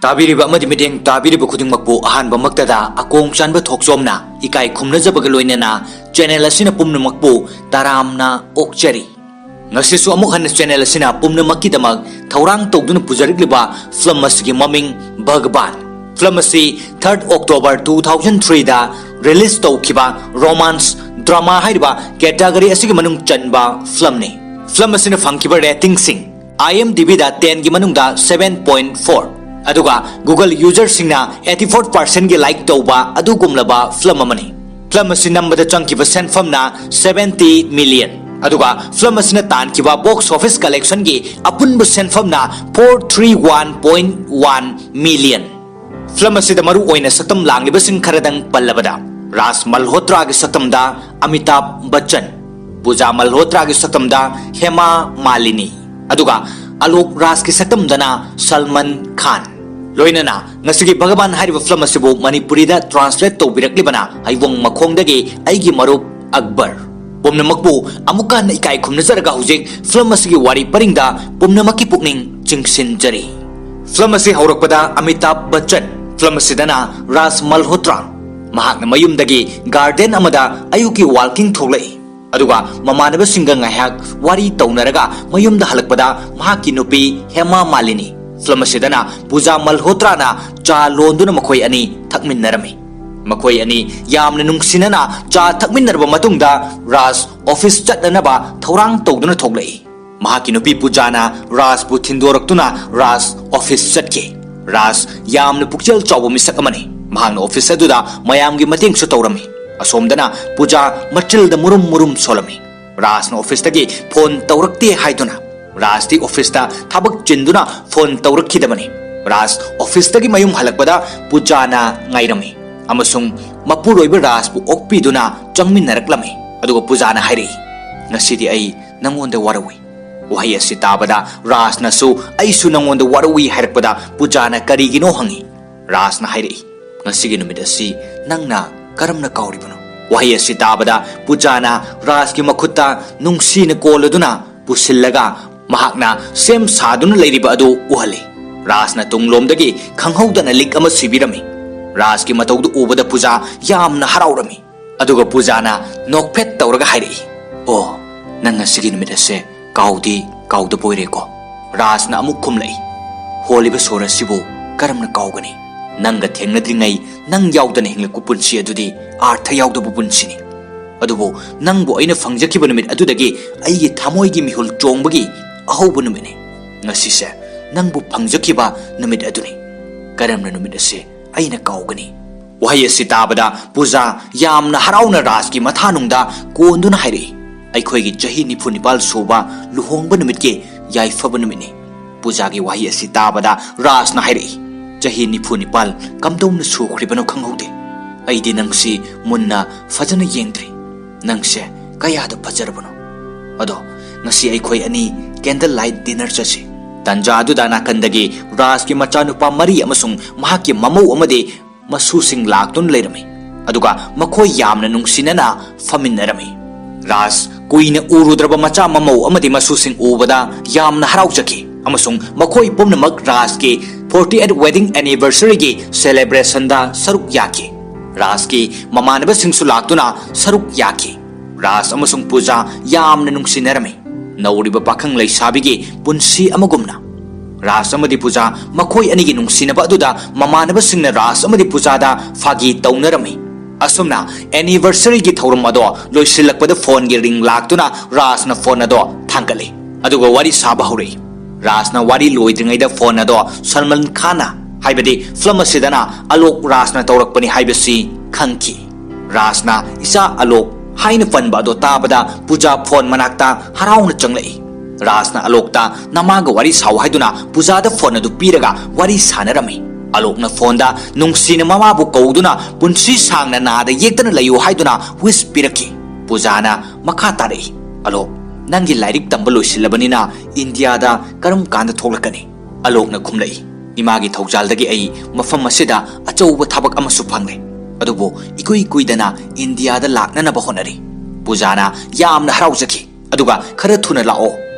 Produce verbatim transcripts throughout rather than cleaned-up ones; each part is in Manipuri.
ꯇꯥꯕꯤꯔꯤꯕ ꯑꯃꯗꯤ ꯃꯤꯠꯌꯦꯡ ꯇꯥꯕꯤꯔꯤꯕ ꯈꯨꯗꯤꯡꯃꯛꯄꯨ ꯑꯍꯥꯟꯕꯃꯛꯇꯗ ꯑꯀꯣꯡ ꯆꯥꯟꯕ ꯊꯣꯛꯆꯣꯝꯅ ꯏꯀꯥꯏ ꯈꯨꯝꯅꯖꯕꯒ ꯂꯣꯏꯅꯅ channel ꯑꯁꯤꯅ ꯄꯨꯝꯅꯃꯛꯄꯨ ꯇꯔꯥꯝꯅ ꯑꯣꯛꯆꯔꯤ꯫ ꯉꯁꯤꯁꯨ ꯑꯃꯨꯛ ꯍꯟꯅ channel ꯑꯁꯤꯅ ꯄꯨꯝꯅꯃꯛꯀꯤꯗꯃꯛ ꯊꯧꯔꯥꯡ ꯇꯧꯗꯨꯅ ꯄꯨꯖꯔꯛꯂꯤꯕ film ꯑꯁꯤꯒꯤ ꯃꯃꯤꯡ ꯚꯒꯕꯥꯟ꯫ Film ꯑꯁꯤ third October two thousand three ꯗ release ꯇꯧꯈꯤꯕ romance drama ꯍꯥꯏꯔꯤꯕ category ꯑꯁꯤꯒꯤ ꯃꯅꯨꯡ ꯆꯟꯕ film ꯅꯤ꯫ Film ꯑꯁꯤꯅ ꯐꯪꯈꯤꯕ rating ꯁꯤꯡ IMDb ꯗ ten ꯒꯤ ꯃꯅꯨꯡꯗ seven point four, ꯑꯗꯨꯒ Google user ꯁꯤꯡꯅ eighty four percent ꯒꯤ like ꯇꯧꯕ ꯑꯗꯨꯒꯨꯝꯂꯕ film ꯑꯃꯅꯤ꯫ Film ꯑꯁꯤ ꯅꯝꯕꯗ ꯆꯪꯈꯤꯕ ꯁꯦꯟꯐꯝꯅ seventy million, ꯑꯗꯨꯒ film ꯑꯁꯤꯅ ꯇꯥꯟꯈꯤꯕ box office collection ꯒꯤ ꯑꯄꯨꯟꯕ ꯁꯦꯟꯐꯝꯅ four three one point one million꯫ Film ꯑꯁꯤꯗ ꯃꯔꯨ ꯑꯣꯏꯅ ꯁꯛꯇꯝ ꯂꯥꯡꯂꯤꯕꯁꯤꯡ ꯈꯔꯗꯪ ꯄꯜꯂꯕꯗ, ꯔꯥꯖ ꯃꯜꯍꯣꯇ꯭ꯔꯥꯒꯤ ꯁꯛꯇꯝꯗ ꯑꯃꯤꯇꯥꯚ ꯕꯆꯟ, ꯄꯨꯖꯥ ꯃꯜꯍꯣꯇ꯭ꯔꯥꯒꯤ ꯁꯛꯇꯝꯗ ꯍꯦꯃꯥ ꯃꯥꯂꯤꯅꯤ, ꯑꯗꯨꯒ ꯑꯂꯣꯛ ꯔꯥꯖꯀꯤ ꯁꯛꯇꯝꯗꯅ ꯁꯜꯃꯟ ꯈꯥꯟ꯫ ꯂꯣꯏꯅꯅ ꯉꯁꯤꯒꯤ ꯚꯒꯕꯥꯟ ꯍꯥꯏꯔꯤꯕ film ꯑꯁꯤꯕꯨ ꯃꯅꯤꯄꯨꯔꯤꯗ translate ꯇꯧꯕꯤꯔꯛꯂꯤꯕꯅ ꯍꯩꯕꯣꯡ ꯃꯈꯣꯡꯗꯒꯤ ꯑꯩꯒꯤ ꯃꯔꯨꯞ ꯑꯛꯕꯔ꯫ ꯄꯨꯝꯅꯃꯛꯄꯨ ꯑꯃꯨꯛꯀ ꯍꯟꯅ ꯏꯀꯥꯏ ꯈꯨꯝꯅꯖꯔꯒ ꯍꯧꯖꯤꯛ film ꯑꯁꯤꯒꯤ ꯋꯥꯔꯤ ꯄꯔꯤꯡꯗ ꯄꯨꯝꯅꯃꯛꯀꯤ ꯄꯨꯛꯅꯤꯡ ꯆꯤꯡꯁꯤꯟꯖꯔꯤ꯫ Film ꯑꯁꯤ ꯍꯧꯔꯛꯄꯗ ꯑꯃꯤꯇꯥꯚ ꯕꯆꯟ, film ꯑꯁꯤꯗꯅ ꯔꯥꯖ ꯃꯜꯍꯣꯇ꯭ꯔꯥ, ꯃꯍꯥꯛꯅ ꯃꯌꯨꯝꯗꯒꯤ garden ꯑꯃꯗ ꯑꯌꯨꯛꯀꯤ walking ꯊꯣꯛꯂꯛꯏ꯫ ꯑꯗꯨꯒ ꯃꯃꯥꯟꯅꯕꯁꯤꯡꯒ ꯉꯥꯏꯍꯥꯛ ꯋꯥꯔꯤ ꯇꯧꯅꯔꯒ ꯃꯌꯨꯝꯗ ꯍꯜꯂꯛꯄꯗ ꯃꯍꯥꯛꯀꯤ ꯅꯨꯄꯤ ꯍꯦꯃꯥ ꯃꯥꯂꯤꯅꯤ, film ꯑꯁꯤꯗꯅ ꯄꯨꯖꯥ ꯃꯜꯍꯣꯇ꯭ꯔꯥꯅ ꯆꯥ ꯂꯣꯟꯗꯨꯅ ꯃꯈꯣꯏ ꯑꯅꯤ ꯊꯛꯃꯤꯟꯅꯔꯝꯃꯤ꯫ ꯃꯈꯣꯏ ꯑꯅꯤ ꯌꯥꯝꯅ ꯅꯨꯡꯁꯤꯅꯅ ꯆꯥ ꯊꯛꯃꯤꯟꯅꯔꯕ ꯃꯇꯨꯡꯗ ꯔꯥꯖ office ꯆꯠꯅꯅꯕ ꯊꯧꯔꯥꯡ ꯇꯧꯗꯨꯅ ꯊꯣꯛꯂꯛꯏ꯫ ꯃꯍꯥꯛꯀꯤ ꯅꯨꯄꯤ ꯄꯨꯖꯥꯅ ꯔꯥꯖꯕꯨ ꯊꯤꯟꯗꯣꯔꯛꯇꯨꯅ ꯔꯥꯖ office ꯆꯠꯈꯤ꯫ ꯔꯥꯖ ꯌꯥꯝꯅ ꯄꯨꯛꯆꯦꯜ ꯆꯥꯎꯕ ꯃꯤꯁꯛ ꯑꯃꯅꯤ꯫ ꯃꯍꯥꯛꯅ office ꯑꯗꯨꯗ ꯃꯌꯥꯝꯒꯤ ꯃꯇꯦꯡꯁꯨ ꯇꯧꯔꯝꯃꯤ꯫ ꯑꯁꯣꯝꯗꯅ ꯄꯨꯖꯥ ꯃꯆꯤꯜꯗ ꯃꯨꯔꯨꯝ ꯃꯨꯔꯨꯝ ꯁꯣꯜꯂꯝꯃꯤ꯫ ꯔꯥꯖꯅ officeꯇꯒꯤ phone ꯇꯧꯔꯛꯇꯦ ꯍꯥꯏꯗꯨꯅ꯫ ꯔꯥꯖꯇꯤ officeꯇ ꯊꯕꯛ ꯆꯤꯟꯗꯨꯅ phone ꯇꯧꯔꯛꯈꯤꯗꯕꯅꯤ꯫ ꯔꯥꯖ officeꯇꯒꯤ ꯃꯌꯨꯝ ꯍꯜꯂꯛꯄꯗ ꯄꯨꯖꯥꯅ ꯉꯥꯏꯔꯝꯃꯤ ꯑꯃꯁꯨꯡ ꯃꯄꯨꯔꯣꯏꯕ ꯔꯥꯖꯕꯨ ꯑꯣꯛꯄꯤꯗꯨꯅ ꯆꯪꯃꯤꯟꯅꯔꯛꯂꯝꯃꯤ꯫ ꯑꯗꯨꯒ ꯄꯨꯖꯥꯅ ꯍꯥꯏꯔꯛꯏ, "ꯉꯁꯤꯗꯤ ꯑꯩ ꯅꯪꯉꯣꯟꯗ ꯋꯥꯔꯧꯏ꯫" ꯋꯥꯍꯩ ꯑꯁꯤ ꯇꯥꯕꯗ ꯔꯥꯖꯅꯁꯨ "ꯑꯩꯁꯨ ꯅꯪꯉꯣꯟꯗ ꯋꯥꯔꯧꯏ" ꯍꯥꯏꯔꯛꯄꯗ ꯄꯨꯖꯥꯅ ꯀꯔꯤꯒꯤꯅꯣ ꯍꯪꯉꯤ꯫ ꯔꯥꯖꯅ ꯍꯥꯏꯔꯛꯏ, "ꯉꯁꯤꯒꯤ ꯅꯨꯃꯤꯠ ꯑꯁꯤ ꯅꯪꯅ ꯀꯔꯝꯅ ꯀꯥꯎꯔꯤꯕꯅꯣ?" ꯋꯥꯍꯩ ꯑꯁꯤ ꯇꯥꯕꯗ ꯄꯨꯖꯥꯅ ꯔꯥꯖꯀꯤ ꯃꯈꯨꯠꯇ ꯅꯨꯡꯁꯤꯅ ꯀꯣꯜꯂꯗꯨꯅ ꯄꯨꯁꯤꯜꯂꯒ ꯃꯍꯥꯛꯅ ꯁꯦꯝ ꯁꯥꯗꯨꯅ ꯂꯩꯔꯤꯕ ꯑꯗꯨ ꯎꯍꯜꯂꯤ꯫ ꯔꯥꯖꯅ ꯇꯨꯡꯂꯣꯝꯗꯒꯤ ꯈꯪꯍꯧꯗꯅ ꯂꯤꯛ ꯑꯃ ꯁꯤꯕꯤꯔꯝꯃꯤ꯫ ꯔꯥꯖꯀꯤ ꯃꯇꯧꯗꯨ ꯎꯕꯗ ꯄꯨꯖꯥ ꯌꯥꯝꯅ ꯍꯔꯥꯎꯔꯝꯃꯤ꯫ ꯑꯗꯨꯒ ꯄꯨꯖꯥꯅ ꯅꯣꯛꯐꯦꯠ ꯇꯧꯔꯒ ꯍꯥꯏꯔꯛꯏ, "ꯑꯣ, ꯅꯪ ꯉꯁꯤꯒꯤ ꯅꯨꯃꯤꯠ ꯑꯁꯦ ꯀꯥꯎꯗꯤ ꯀꯥꯎꯗꯕ ꯑꯣꯏꯔꯦꯀꯣ?" ꯔꯥꯖꯅ ꯑꯃꯨꯛ ꯈꯨꯝꯂꯛꯏ, "ꯍꯣꯜꯂꯤꯕ ꯁꯣꯔ ꯑꯁꯤꯕꯨ ꯀꯔꯝꯅ ꯀꯥꯎꯒꯅꯤ? ꯅꯪꯒ ꯊꯦꯡꯅꯗ꯭ꯔꯤꯉꯩ ꯅꯪ ꯌꯥꯎꯗꯅ ꯍꯤꯡꯂꯛꯄ ꯄꯨꯟꯁꯤ ꯑꯗꯨꯗꯤ ꯑꯥꯔꯊ ꯌꯥꯎꯗꯕ ꯄꯨꯟꯁꯤꯅꯤ꯫ ꯑꯗꯨꯕꯨ ꯅꯪꯕꯨ ꯑꯩꯅ ꯐꯪꯖꯈꯤꯕ ꯅꯨꯃꯤꯠ ꯑꯗꯨꯗꯒꯤ ꯑꯩꯒꯤ ꯊꯃꯣꯏꯒꯤ ꯃꯤꯍꯨꯜ ꯆꯣꯡꯕꯒꯤ ꯑꯍꯧꯕ ꯅꯨꯃꯤꯠꯅꯤ꯫ ꯉꯁꯤꯁꯦ ꯅꯪꯕꯨ ꯐꯪꯖꯈꯤꯕ ꯅꯨꯃꯤꯠ ꯑꯗꯨꯅꯤ꯫ ꯀꯔꯝꯅ ꯅꯨꯃꯤꯠ ꯑꯁꯤ ꯑꯩꯅ ꯀꯥꯎꯒꯅꯤ?" ꯋꯥꯍꯩ ꯑꯁꯤ ꯇꯥꯕꯗ ꯄꯨꯖꯥ ꯌꯥꯝꯅ ꯍꯔꯥꯎꯅ ꯔꯥꯖꯀꯤ ꯃꯊꯥꯅꯨꯡꯗ ꯀꯣꯟꯗꯨꯅ ꯍꯥꯏꯔꯛꯏ, "ꯑꯩꯈꯣꯏꯒꯤ ꯆꯍꯤ ꯅꯤꯐꯨ ꯅꯤꯄꯥꯜ ꯁꯨꯕ ꯂꯨꯍꯣꯡꯕ ꯅꯨꯃꯤꯠꯀꯤ ꯌꯥꯏꯐꯕ ꯅꯨꯃꯤꯠꯅꯤ꯫" ꯄꯨꯖꯥꯒꯤ ꯋꯥꯍꯩ ꯑꯁꯤ ꯇꯥꯕꯗ ꯔꯥꯖꯅ ꯍꯥꯏꯔꯛꯏ, "ꯆꯍꯤ ꯅꯤꯐꯨ ꯅꯤꯄꯥꯜ ꯀꯝꯗꯧꯅ ꯁꯨꯈ꯭ꯔꯤꯕꯅꯣ ꯈꯪꯍꯧꯗꯦ꯫ ꯑꯩꯗꯤ ꯅꯪꯁꯤ ꯃꯨꯟꯅ ꯐꯖꯅ ꯌꯦꯡꯗ꯭ꯔꯤ꯫ ꯅꯪꯁꯦ ꯀꯌꯥꯗ ꯐꯖꯔꯕꯅꯣ꯫ ꯑꯗꯣ ꯉꯁꯤ ꯑꯩꯈꯣꯏ ꯑꯅꯤ candle light dinner ꯆꯠꯁꯤ꯫" ꯇꯟꯖꯥ ꯑꯗꯨꯗ ꯅꯥꯀꯟꯗꯒꯤ ꯔꯥꯖꯀꯤ ꯃꯆꯥꯅꯨꯄꯥ ꯃꯔꯤ ꯑꯃꯁꯨꯡ ꯃꯍꯥꯛꯀꯤ ꯃꯃꯧ ꯑꯃꯗꯤ ꯃꯁꯨꯁꯤꯡ ꯂꯥꯛꯇꯨꯅ ꯂꯩꯔꯝꯃꯤ꯫ ꯑꯗꯨꯒ ꯃꯈꯣꯏ ꯌꯥꯝꯅ ꯅꯨꯡꯁꯤꯅꯅ ꯐꯝꯃꯤꯟꯅꯔꯝꯃꯤ꯫ ꯔꯥꯖ ꯀꯨꯏꯅ ꯎꯔꯨꯗ꯭ꯔꯕ ꯃꯆꯥ ꯃꯃꯧ ꯑꯃꯗꯤ ꯃꯁꯨꯁꯤꯡ ꯎꯕꯗ ꯌꯥꯝꯅ ꯍꯔꯥꯎꯖꯈꯤ, ꯑꯃꯁꯨꯡ ꯃꯈꯣꯏ ꯄꯨꯝꯅꯃꯛ ꯔꯥꯖꯀꯤ forty eight wedding anniversary ꯒꯤ celebration ꯗ ꯁꯔꯨꯛ ꯌꯥꯈꯤ꯫ ꯔꯥꯖꯀꯤ ꯃꯃꯥꯟꯅꯕꯁꯤꯡꯁꯨ ꯂꯥꯛꯇꯨꯅ ꯁꯔꯨꯛ ꯌꯥꯈꯤ꯫ ꯔꯥꯖ ꯑꯃꯁꯨꯡ ꯄꯨꯖꯥ ꯌꯥꯝꯅ ꯅꯨꯡꯁꯤꯅꯔꯝꯃꯤ, ꯅꯧꯔꯤꯕ ꯄꯥꯈꯪ ꯂꯩꯁꯥꯕꯤꯒꯤ ꯄꯨꯟꯁꯤ ꯑꯃꯒꯨꯝꯅ꯫ ꯔꯥꯖ ꯑꯃꯗꯤ ꯄꯨꯖꯥ ꯃꯈꯣꯏ ꯑꯅꯤꯒꯤ ꯅꯨꯡꯁꯤꯅꯕ ꯑꯗꯨꯗ ꯃꯃꯥꯟꯅꯕꯁꯤꯡꯅ ꯔꯥꯖ ꯑꯃꯗꯤ ꯄꯨꯖꯥꯗ ꯐꯥꯒꯤ ꯇꯧꯅꯔꯝꯃꯤ꯫ ꯑꯁꯨꯝꯅ anniversary ꯒꯤ ꯊꯧꯔꯝ ꯑꯗꯣ ꯂꯣꯏꯁꯤꯜꯂꯛꯄꯗ phone ꯒꯤ ring ꯂꯥꯛꯇꯨꯅ ꯔꯥꯖꯅ phone ꯑꯗꯣ ꯊꯥꯡꯒꯠꯂꯤ, ꯑꯗꯨꯒ ꯋꯥꯔꯤ ꯁꯥꯕ ꯍꯧꯔꯛꯏ꯫ ꯔꯥꯖꯅ ꯋꯥꯔꯤ ꯂꯣꯏꯗ꯭ꯔꯤꯉꯩꯗ phone ꯑꯗꯣ ꯁꯜꯃꯥꯟ ꯈꯥꯟꯅ, ꯍꯥꯏꯕꯗꯤ film ꯑꯁꯤꯗꯅ ꯑꯂꯣꯛ ꯔꯥꯖꯅ ꯇꯧꯔꯛꯄꯅꯤ ꯍꯥꯏꯕꯁꯤ ꯈꯪꯈꯤ꯫ ꯔꯥꯖꯅ "ꯏꯆꯥ ꯑꯂꯣꯛ" ꯍꯥꯏꯅ ꯄꯟꯕ ꯑꯗꯣ ꯇꯥꯕꯗ ꯄꯨꯖꯥ phone ꯃꯅꯥꯛꯇ ꯍꯔꯥꯎꯅ ꯆꯪꯂꯛꯏ꯫ ꯔꯥꯖꯅ ꯑꯂꯣꯛꯇ "ꯅꯃꯥꯒ ꯋꯥꯔꯤ ꯁꯥꯎ" ꯍꯥꯏꯗꯨꯅ ꯄꯨꯖꯥꯗ phone ꯑꯗꯨ ꯄꯤꯔꯒ ꯋꯥꯔꯤ ꯁꯥꯟꯅꯔꯝꯃꯤ꯫ ꯑꯂꯣꯛꯅ phone ꯗ ꯅꯨꯡꯁꯤꯅ ꯃꯃꯥꯕꯨ ꯀꯧꯗꯨꯅ "ꯄꯨꯟꯁꯤ ꯁꯥꯡꯅ ꯅꯥꯗ ꯌꯦꯛꯇꯅ ꯂꯩꯌꯨ" ꯍꯥꯏꯗꯨꯅ wish ꯄꯤꯔꯛꯈꯤ꯫ ꯄꯨꯖꯥꯅ ꯃꯈꯥ ꯇꯥꯔꯛꯏ, "ꯑꯂꯣꯛ, ꯅꯪꯒꯤ ꯂꯥꯏꯔꯤꯛ ꯇꯝꯕ ꯂꯣꯏꯁꯤꯜꯂꯕꯅꯤꯅ ꯏꯟꯗꯤꯌꯥꯗ ꯀꯔꯝ ꯀꯥꯟꯗ ꯊꯣꯛꯂꯛꯀꯅꯤ?" ꯑꯂꯣꯛꯅ ꯈꯨꯝꯂꯛꯏ, "ꯏꯃꯥꯒꯤ ꯊꯧꯖꯥꯜꯗꯒꯤ ꯑꯩ ꯃꯐꯝ ꯑꯁꯤꯗ ꯑꯆꯧꯕ ꯊꯕꯛ ꯑꯃꯁꯨ ꯐꯪꯂꯦ, ꯑꯗꯨꯕꯨ ꯏꯀꯨꯏ ꯀꯨꯏꯗꯅ ꯏꯟꯗꯤꯌꯥꯗ ꯂꯥꯛꯅꯅꯕ ꯍꯣꯠꯅꯔꯤ꯫" ꯄꯨꯖꯥꯅ ꯌꯥꯝꯅ ꯍꯔꯥꯎꯖꯈꯤ, ꯑꯗꯨꯒ "ꯈꯔ ꯊꯨꯅ ꯂꯥꯛꯑꯣ,